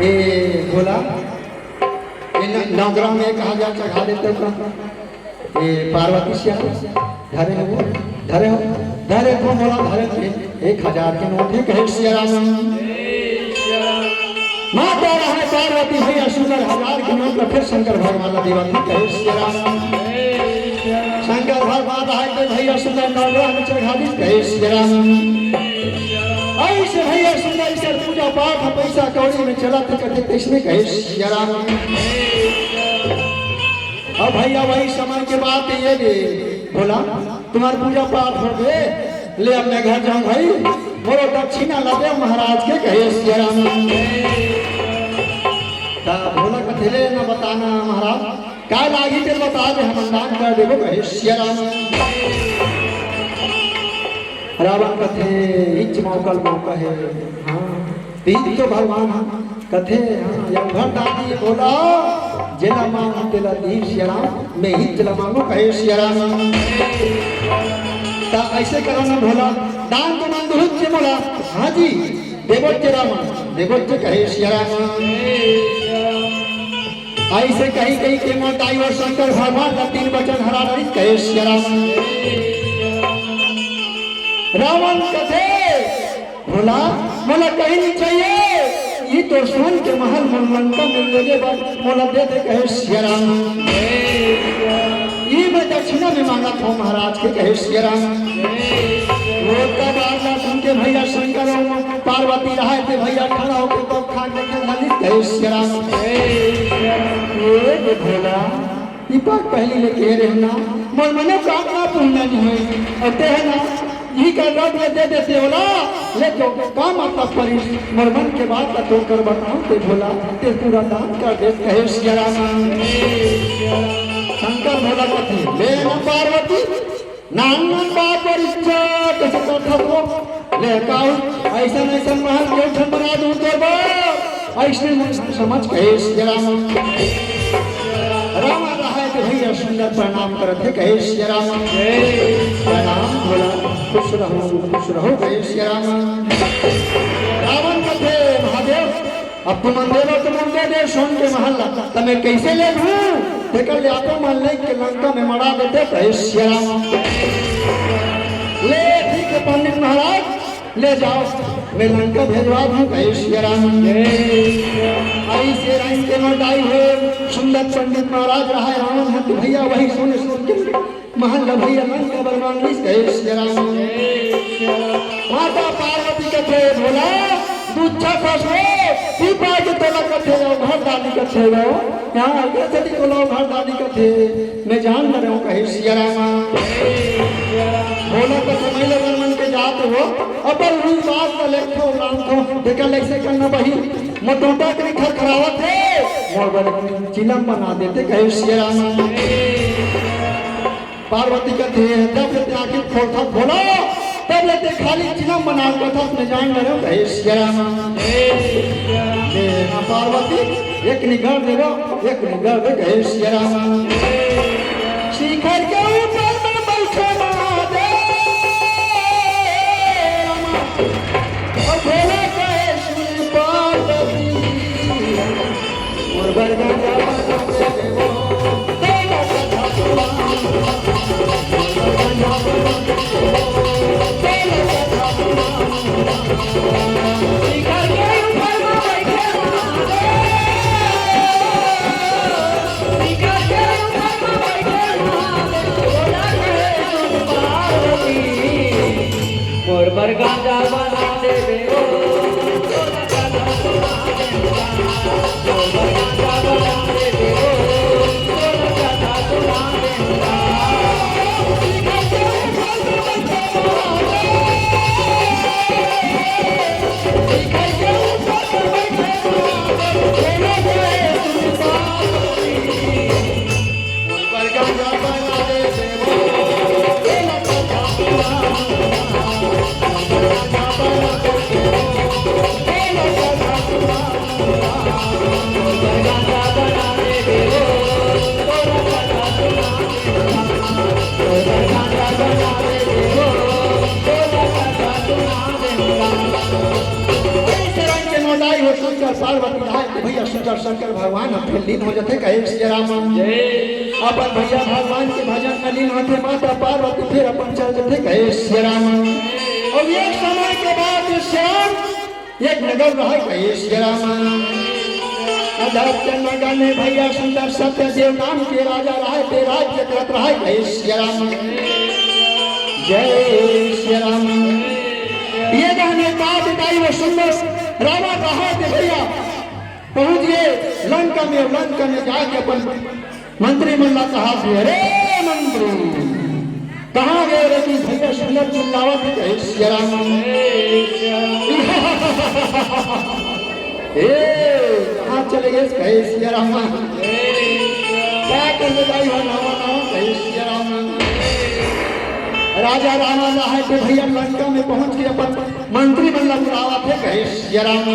ए भोला, इन नवग्रह में कहा गया, चढ़ा देते हो का? ए पार्वती सिया, धरे हो, धरे हो, धरे हो, बोला धरे थे, एक हजार के नोट है, कहे सिया राम। माता रहे पार्वती भैया सुंदर हजार के नोट में फिर शंकर भगवान ला देवा थी, कहे सिया राम। शंकर भगवान रहे के भैया सुंदर नवग्रह में चढ़ा दी, कहे सिया राम। ऐसे भैया सुंदर इसे पूजा पाठ पैसा कौड़ी में चला थे, कथे तैसने कहे सिया राम। अब भैया वही समय के बात ये दे, भोला तुम्हार पूजा पाठ हो गए, ले अब मैं घर जाऊं भाई, मोरो दक्षिणा लगे महाराज के, कहे सिया राम। ता भोला कथे ले ना बताना महाराज, का लागी ते बता दे, हम दान कर देबो, कहे सिया राम। रावण कथे इच मौका मौका है, हाँ। तीन तो भगवान ह कथे, हाँ, या भर दादी बोला, जेला मांग तेला दी सिया राम, मैं ही तेला मांगो कहे सिया राम। ता ऐसे करो ना भोला, दान तो मांग दो जे बोला, हाँ जी, देवो जे राम, देवो जे कहे सिया राम। ऐसे कही कही के मोटाई और शंकर भगवान का तीन वचन हरा रही कहे सिया राम। रावण कथे भोला, मोला कहीं नहीं चाहिए, ये तो सोन के महल मन लंका में ले ले बा, मोला दे दे कहे सिया राम। ये मैं दक्षिणा में मांगा था महाराज के कहे सिया राम। वो तब आज्ञा सुन के भैया शंकर और पार्वती रहे थे भैया खड़ा होके पग खा के ललित कहे सिया राम। ये भोला, दीपक पहली लेके रहना, मोर मनोकामना पुण्य नहीं होय। अउ ते हे ना, इही कर रथ में दे देते ओला, ले तो का मतलब परिस, मोर मन के बात ला तोर कर बताऊं ते भोला, ते पूरा दान कर दे, कहे सिया राम। शंकर भोला कथे, ले ना पार्वती, नान नान बात पर इच्छा कइसे करथस वो? ले कहूं, अइसन अइसन महल के ठन बना दूं तोर बर। अइसने मन समझ कहे सिया राम। रावण रहाय के भैया सुंदर प्रणाम करत हे, कहे सिया राम। प्रणाम भोला, खुश रहो, खुश रहो, कहे सिया राम। रावण कथे, महादेव, अब तुमन देवो तो मुंडे दे सोन के महल ला, त मैं कइसे ले लूं? तेकर ले आपो मन लेके लंका में मड़ा देते, कहे सिया राम। ले ठीक है पंडित महाराज, ले जाओ, मैं लंका भेजवा दूं, कहे सिया राम। अइसे राम के नोट आई हो, सुंदर पंडित महाराज रहाय रावण ह, तो भैया वही सोने सोन के महल ला भैया लंका बरमान लिस, कहे सिया राम। माता पार्वती कथे, भोला, तू अच्छा फंस रे, पी पा के तोला कथे जाओ, घर डाली कथे जाओ, यहाँ आगे से निकलो, घर डाली कथे, मैं जान डरे हूँ, कहे सिया राम। भोला कथे, मैं लोगन मन के जात हो, अपन हुई बात का लेखो, राम को, देखा ले अइसे करना बही, मोटूटा के खरखरावत हे, मोर बर चिलम बना देते, कहे सिया राम। पार्वती कथे, जब ले ते आँखी खोलथस भोला, तब ले ते खाली चिलम बना कथस, मैं जान डरे हूँ, कहे सिया राम। ले ना पार्वती, एक निगाह दे रो, एक निगाह दे, कहे सिया राम। शिखर के ऊपर में बैठे महादेव। अउ भोला कहे सुन पार्वती, मोर बर गांजा बना दे देवो। मोर बर गांजा बना देबे ओ। शंकर पार्वती रहाय के भैया सुंदर शंकर भगवान ह फेर लीन हो जथे, कहे सिया राम। अपन भैया भगवान के भजन में लीन होथे, माता पार्वती फेर अपन चल जथे, कहे सिया राम। अउ एक समय के बाद सिया राम एक नगर रहाय, कहे सिया राम। अधर्म नगर में भैया सुंदर सत्यदेव नाम के राजा रहाय, ते राज्य करत रहाय, कहे सिया राम। जय सिया राम। ये कहने का बताई वो सुंदर रावण रहाय ते भैया पहुंच गे लंका में। लंका में जाके अपन मंत्री मन ला कहा कि अरे मंत्री, कहाँ गए रे कि भैया सुंदर चिल्लावत हे, कहे सिया राम। ए, कहाँ चले गए, कहे सिया राम। का कर ले भाई हो नवा नवा, कहे सिया राम। राजा रावण रहाय ते भैया लंका में पहुंच के अपन मंत्री मन ला बुलावत हे, कहे सिया राम।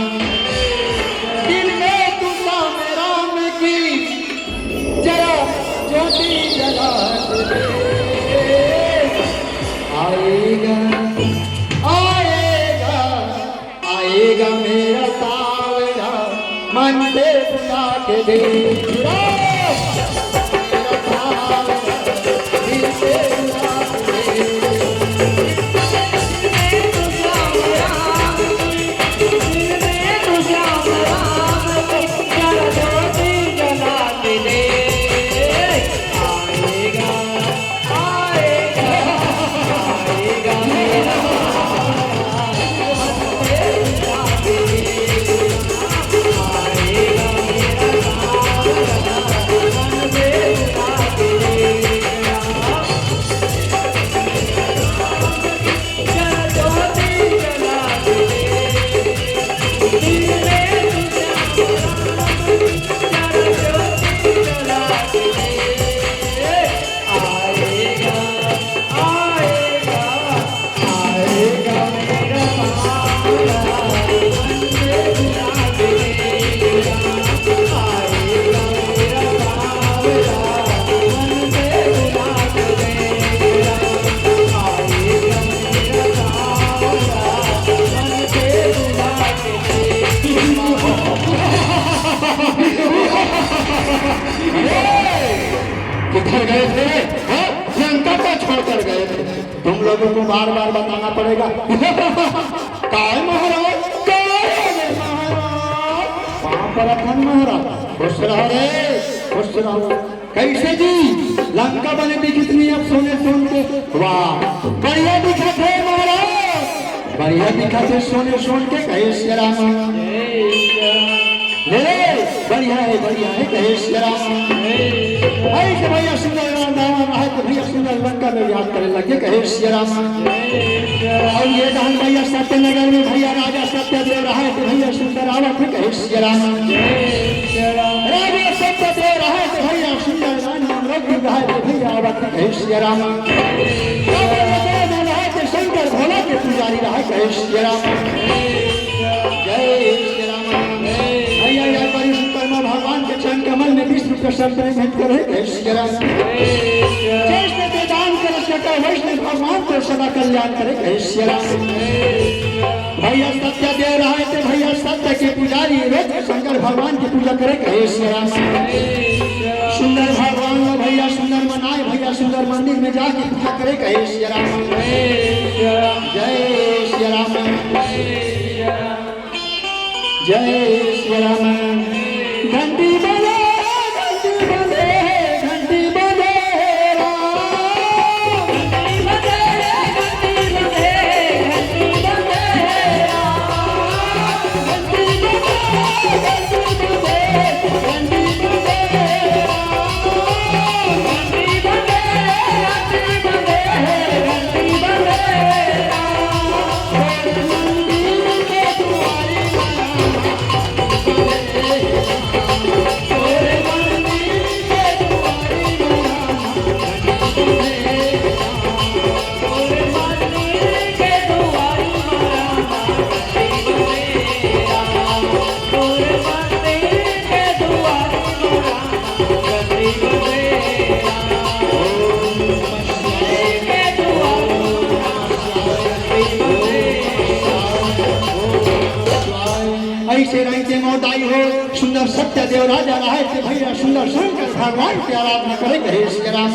दिन में तू श्याम राम की जरा ज्योति जला के दे। आएगा, आएगा, आएगा मेरा सावरा, मन से बुला के दे। मेरा सावरा, दिल से बुला के दे। बार बार बताना पड़ेगा। काय महाराज, काय महाराज, पाँव परत हन महाराज। खुश रहो रे, खुश रहो। कैसे जी, लंका बने दिखित नहीं अब सोने सोन के? वाह, बढ़िया दिखत हे महाराज, बढ़िया दिखत हे सोने सोन के, कहे सिया राम। ले रे, बढ़िया हे, बढ़िया हे, कहे सिया राम। ऐसे भैया सुंदर राम रावण रहे तो भैया सुंदर लंका में याद करे लगे, कहे सिया राम। अउ ये डहन भैया सत्यनगर में भैया राजा सत्यदेव रहे तो भैया सुंदर आवत हे, कहे सिया राम। राजा सत्यदेव रहे तो भैया सुंदर राम रहे तो भैया आवत हे, कहे सिया राम। राजा सत्यदेव रहे तो शंकर भोला के पुजारी रहे, कहे सिया राम। जय सिया राम। भैया, यह बारी विश्वकर्मा भगवान के चरण कमल में बीस रुपये संतरे भेंट करे, कहे सिया राम। जैसे वेदांत रस कटा वैष्णव भगवान को सदा कल्याण करे, कहे सिया राम। भैया सत्य देव रहे थे, भैया सत्य के पुजारी, रोज शंकर भगवान की पूजा करे, कहे सिया राम। सुंदर भगवान ला भैया सुंदर मनाए, भैया सुंदर मंदिर में जाके पूजा करे, कहे सिया राम। जय सिया राम। जय सिया राम। घंटी बजे, घंटी बजे, घंटी बजे राम। ऐसे रहिथे मोदाई हो, सुंदर सत्य देव राजा रहे थे भैया, सुंदर शंकर भगवान की आराधना करे, कहे सिया राम।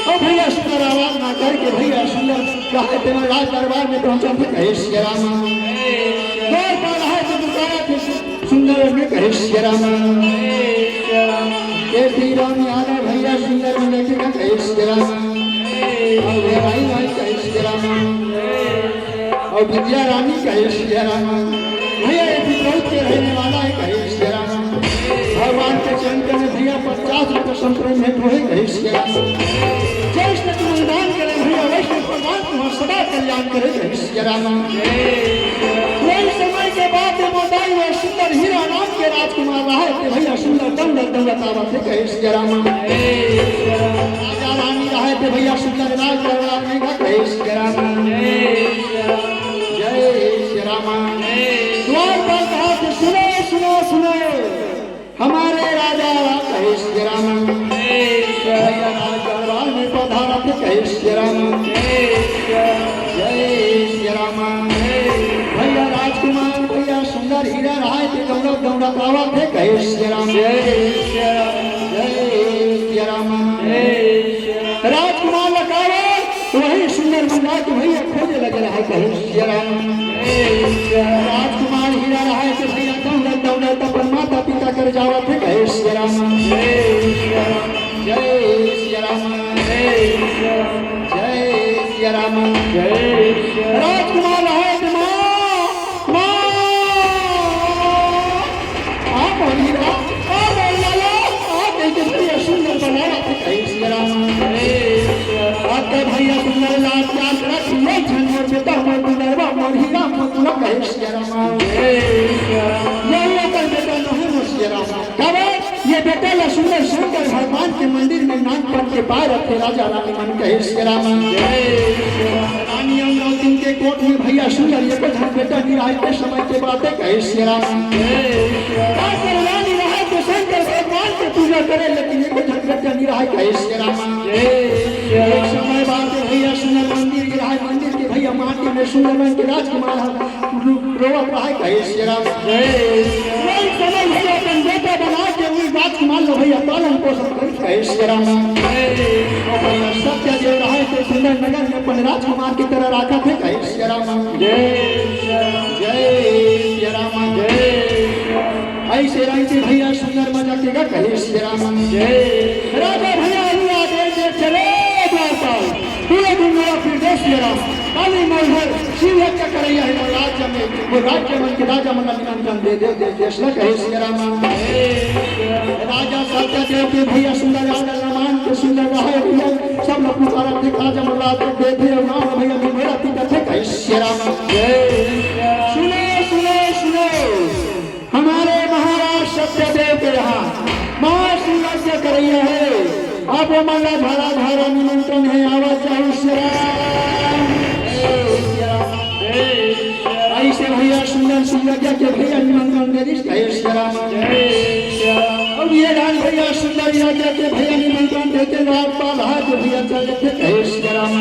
ओ भैया, सुंदर आराधना करके भैया, सुंदर रहे थे राज दरबार में पहुंचा थे, कहे सिया राम। द्वारपाल रहे थे, दुकाना थे सुंदर में, कहे सिया राम। ये श्री राम यादव भैया, सुंदर में लेके, कहे सिया राम। और भाई भाई, कहे सिया राम। और विद्या रानी कहे सिया राम। भैया, ये भी बहुत के रहने वाला है, कहे सिया राम। भगवान के चरण में भैया पचास रुपये संतरे में भेंट होए, कहे सिया राम। जैसे तुम दान करे भैया, वैसे भगवान तुम्हारा सदा कल्याण करे, कहे सिया राम। वही समय के बाद में मोदाई में सुंदर हीरा नाम के राजकुमार रहे थे भैया, सुंदर दौलत दौलत आवत है, कहे सिया राम। राजा रानी रहे थे भैया, सुंदर राज दरबार में, कहे सिया राम। जय श्री राम। द्वारपाल कहा थे, सुनो, सुनो, सुनो, हमारे राजा कहे श्री राम। भैया राज दरबार में पधारा थे, कहे श्री राम। जय श्री राम। भैया राजकुमार, भैया सुंदर हीरा रहे थे, दौलत दौलत आवा थे, कहे श्री राम। जय श्री राम। राजकुमार लकावा वही सुंदर मंदाकिनी भैया खोजे लगे रहे, कहे सिया राम। राजकुमार हीरा रहे थे भैया, दौलत दौलत अपन माता पिता कर जावत है, कहे सिया राम। जय सिया राम। जय सिया राम। राजकुमार रहे थे माँ, माँ, आ मोर हीरा, आ मोर लाला, आ कहिके भैया सुंदर बनावत है, कहे सिया राम। अब तो भैया सुंदर लाल प्यार रख, ले झन मोर बेटा, मोर दुलरवा, मोर हीरा, मोर दुलहा, कहे सिया राम। ये ओकर बेटा नोहे मोर सिया राम। काबर ये बेटा ला सुंदर शंकर भगवान के मंदिर में नानपन के पाए रखे राजा रानी मन, कहे सिया राम। रानी अमरावती के कोट में भैया सुंदर एको झन बेटा नइ रहय, के समय के बात है, कहे सिया राम। का करे, रानी रहय तो शंकर भगवान के पूजा करे, लेकिन एको झन बेटा नइ रहय, कहे सिया राम। एक समय बात है भैया, सुंदर मंदिर के रहय, मंदिर के भैया माटी में सुंदर रंग के राजकुमार ह रो-, रोवत रहय, कहे सिया राम। वही समय भैया अपन बेटा बना के वही राजकुमार लो भैया, पालन पोषण करिस, कहे सिया राम। और भैया सत्यदेव रहे तो सुंदर नगर में अपन राजकुमार की तरह राखत हे, कहे सिया राम। जय सिया राम। जय सिया राम। जय सिया राम। ऐसे रंग के भैया सुंदर मजा के गा, कहे सिया राम। जय। राजा भैया हुआ दे दे चले द्वारपाल। पूरे दिन मेरा फिर देश मेरा, काली मोहर, शिव हत्या करैया है वो राज्य में, वो राज्य मन के राजा मन ला निमंत्रण दे दे, दे देश ला, कहे सिया राम। राजा सत्यदेव के भैया सुंदर राजा रामान के सुंदर रहे भैया, सब लोग पुकारा थे राजा मन ला दे दे भैया, नाम भैया मेरा पिता थे, कहे सिया राम। सुनो, सुनो, सुनो। हमारे महाराज सत्यदेव के यहाँ महाशिवरात्रि करैया है। आप मन ला धारा धारा निमंत्रण है, आवा जाओ सिया राम। ऐसे भैया सुंदर सिया राजा के भैया निमंत्रण दे दिस, कहे सिया राम। अब ये राज भैया सुंदर राजा के भैया निमंत्रण देते रात पाल हाथ भैया चल देते, कहे सिया राम।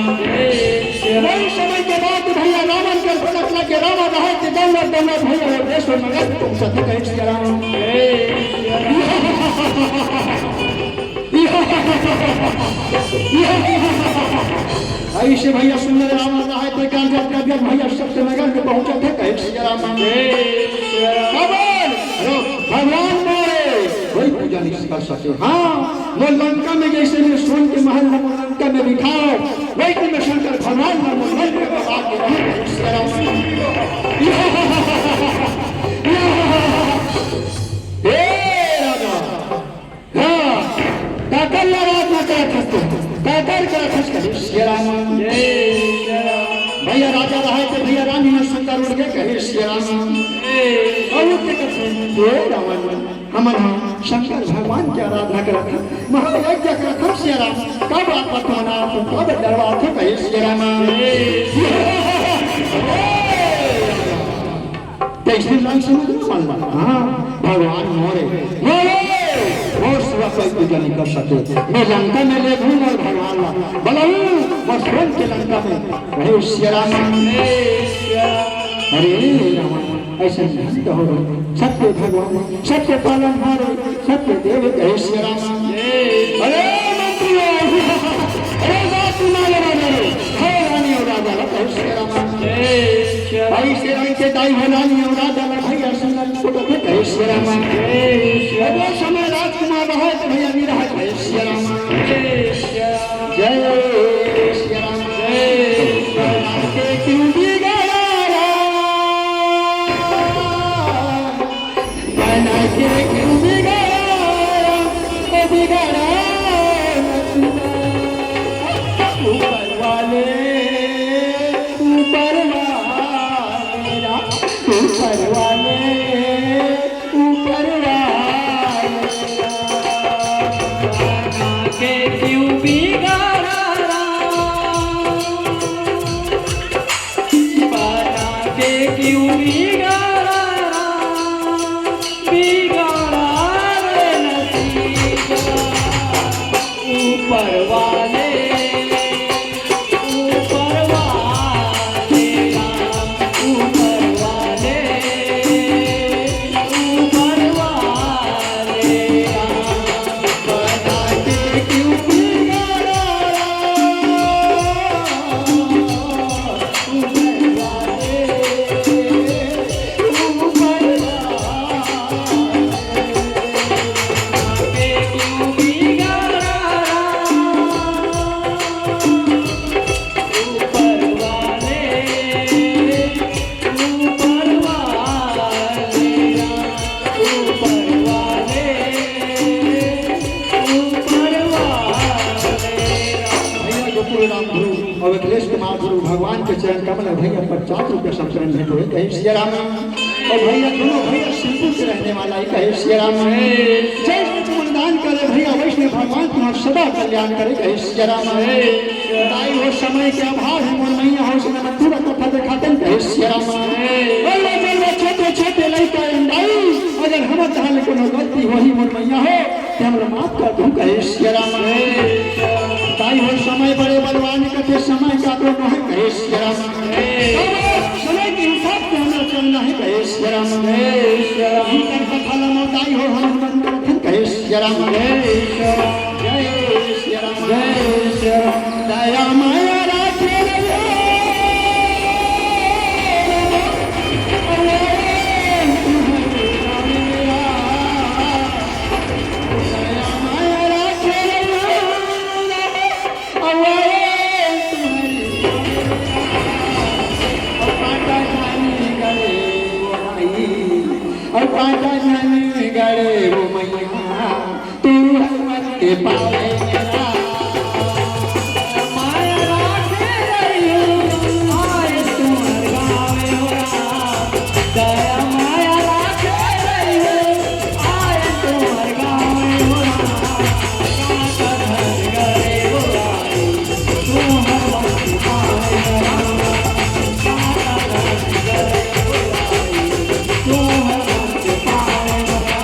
वही समय के बाद भैया रावण के भटकला के रावण रहे के दौलत दौलत भैया वो देश में मगन पहुंचा थे, कहे सिया राम। ऐसे भैया सुंदर रावण रहे तो कान जब जब जब भैया सत्य नगर में पहुंचा थे, कहे सिया राम। खबर, भगवान मोरे कोई पूजा नहीं कर सके। हाँ, वो लंका में जैसे में सोन के महल में वो लंका में बिठाओ, वही में शंकर भगवान ने वो लंका में बात के रहे, कहे सिया राम। हे राजा, हाँ, काकर ला आराधना करत हस तू, काकर करत हस, कहे सिया राम। भैया राजा रहे थे, भैया रानी में सुंदर उड़ के कहे सिया राम। और उठ के कहे, हे रावण, हमन ह शंकर भगवान के आराधना करत हन, महायज्ञ करत हन सिया राम। का बात बतवाना, तू का डरवा थे, कहे सिया राम। तैसे नाम समझ में मान ला। हाँ, भगवान मोरे, मोरे, मोर सिवा कोई पूजा नहीं कर सके। मैं लंका में ले घूम और भगवान ला बलऊ, मोर सोन के लंका में रहे सिया राम। अरे रावण, ऐसे नहीं तो हो रहे। सत्य भगवान, सत्य पालन हारे, सत्य देव कहे सिया राम। अरे मंत्री, अरे बात सुना ले राजा रे, हे रानी और राजा रे, कहे सिया राम। भाई से रानी के दाई हो रानी और राजा रे, भैया सुंदर फोटो के कहे सिया राम। अरे समय राजकुमार रहे तो भैया नहीं रहा, कहे सिया राम। जय सिया राम। जय सिया राम। के क्यों बिगाड़ा राम? बना के क्यों बिगाड़ा राम? ओ बिगाड़ा न तू। ऊपर वाले, ऊपर वाले राम, ऊपर वाले, ऊपर वाले राम। के क्यों बिगाड़ा राम? बना के क्यों बिगाड़ा राम? बिगाड़ा रे नसीब। ऊपर वाले, ऊपर वाले राम, ऊपर वाले, ऊपर वाले राम। ऊपर वाले, ऊपर वाले राम। भैया गोकुल राम गुरु और अखिलेश कुमार गुरु भगवान के चरण कमल में भैया पचास रुपया संस्मरण भेंट होए, कहे सिया राम। और भैया दोनों भैया शिवपुर के रहने वाला ही, कहे सिया राम। जय श्री तुम दान करे भैया वैष्णव भगवान तुम्हारा सदा कल्याण करे, कहे सिया राम। दाई हो समय के अभाव है, मोर मैया हो समय में पूरा कथा दिखाते हैं, कहे सिया राम। अरे जब वो छोटे छोटे लड़का अंडाई, अगर हम तहां ले कोनो गलती होही मोर मैया हो, ते हमला माफ कर दू, कहे सिया राम। दाई हो समय बड़े बलवान कथे समय का तो नोहे, कहे सिया राम। समय के हिसाब से हमला चलना है, कहे सिया राम। इनकर कथा ला मोर दाई हो हम बंद करथन, कहे सिया राम, जय श्री राम, जय श्री राम, जय श्री राम। दया माया राखे रहियो। दया माया राखे रहियो। अउ पाटा छानी गड़े वो मैया, तू हनुमत के पावे मेरा। माया राखे रहियो, आए तुम्हर गावे हो राम। दया माया राखे रहियो, आए तुम्हर गावे हो राम। काका घर गए हो राम, तू हनुमत के पावे हो राम। काका घर गए हो राम, तू हनुमत के पावे हो राम।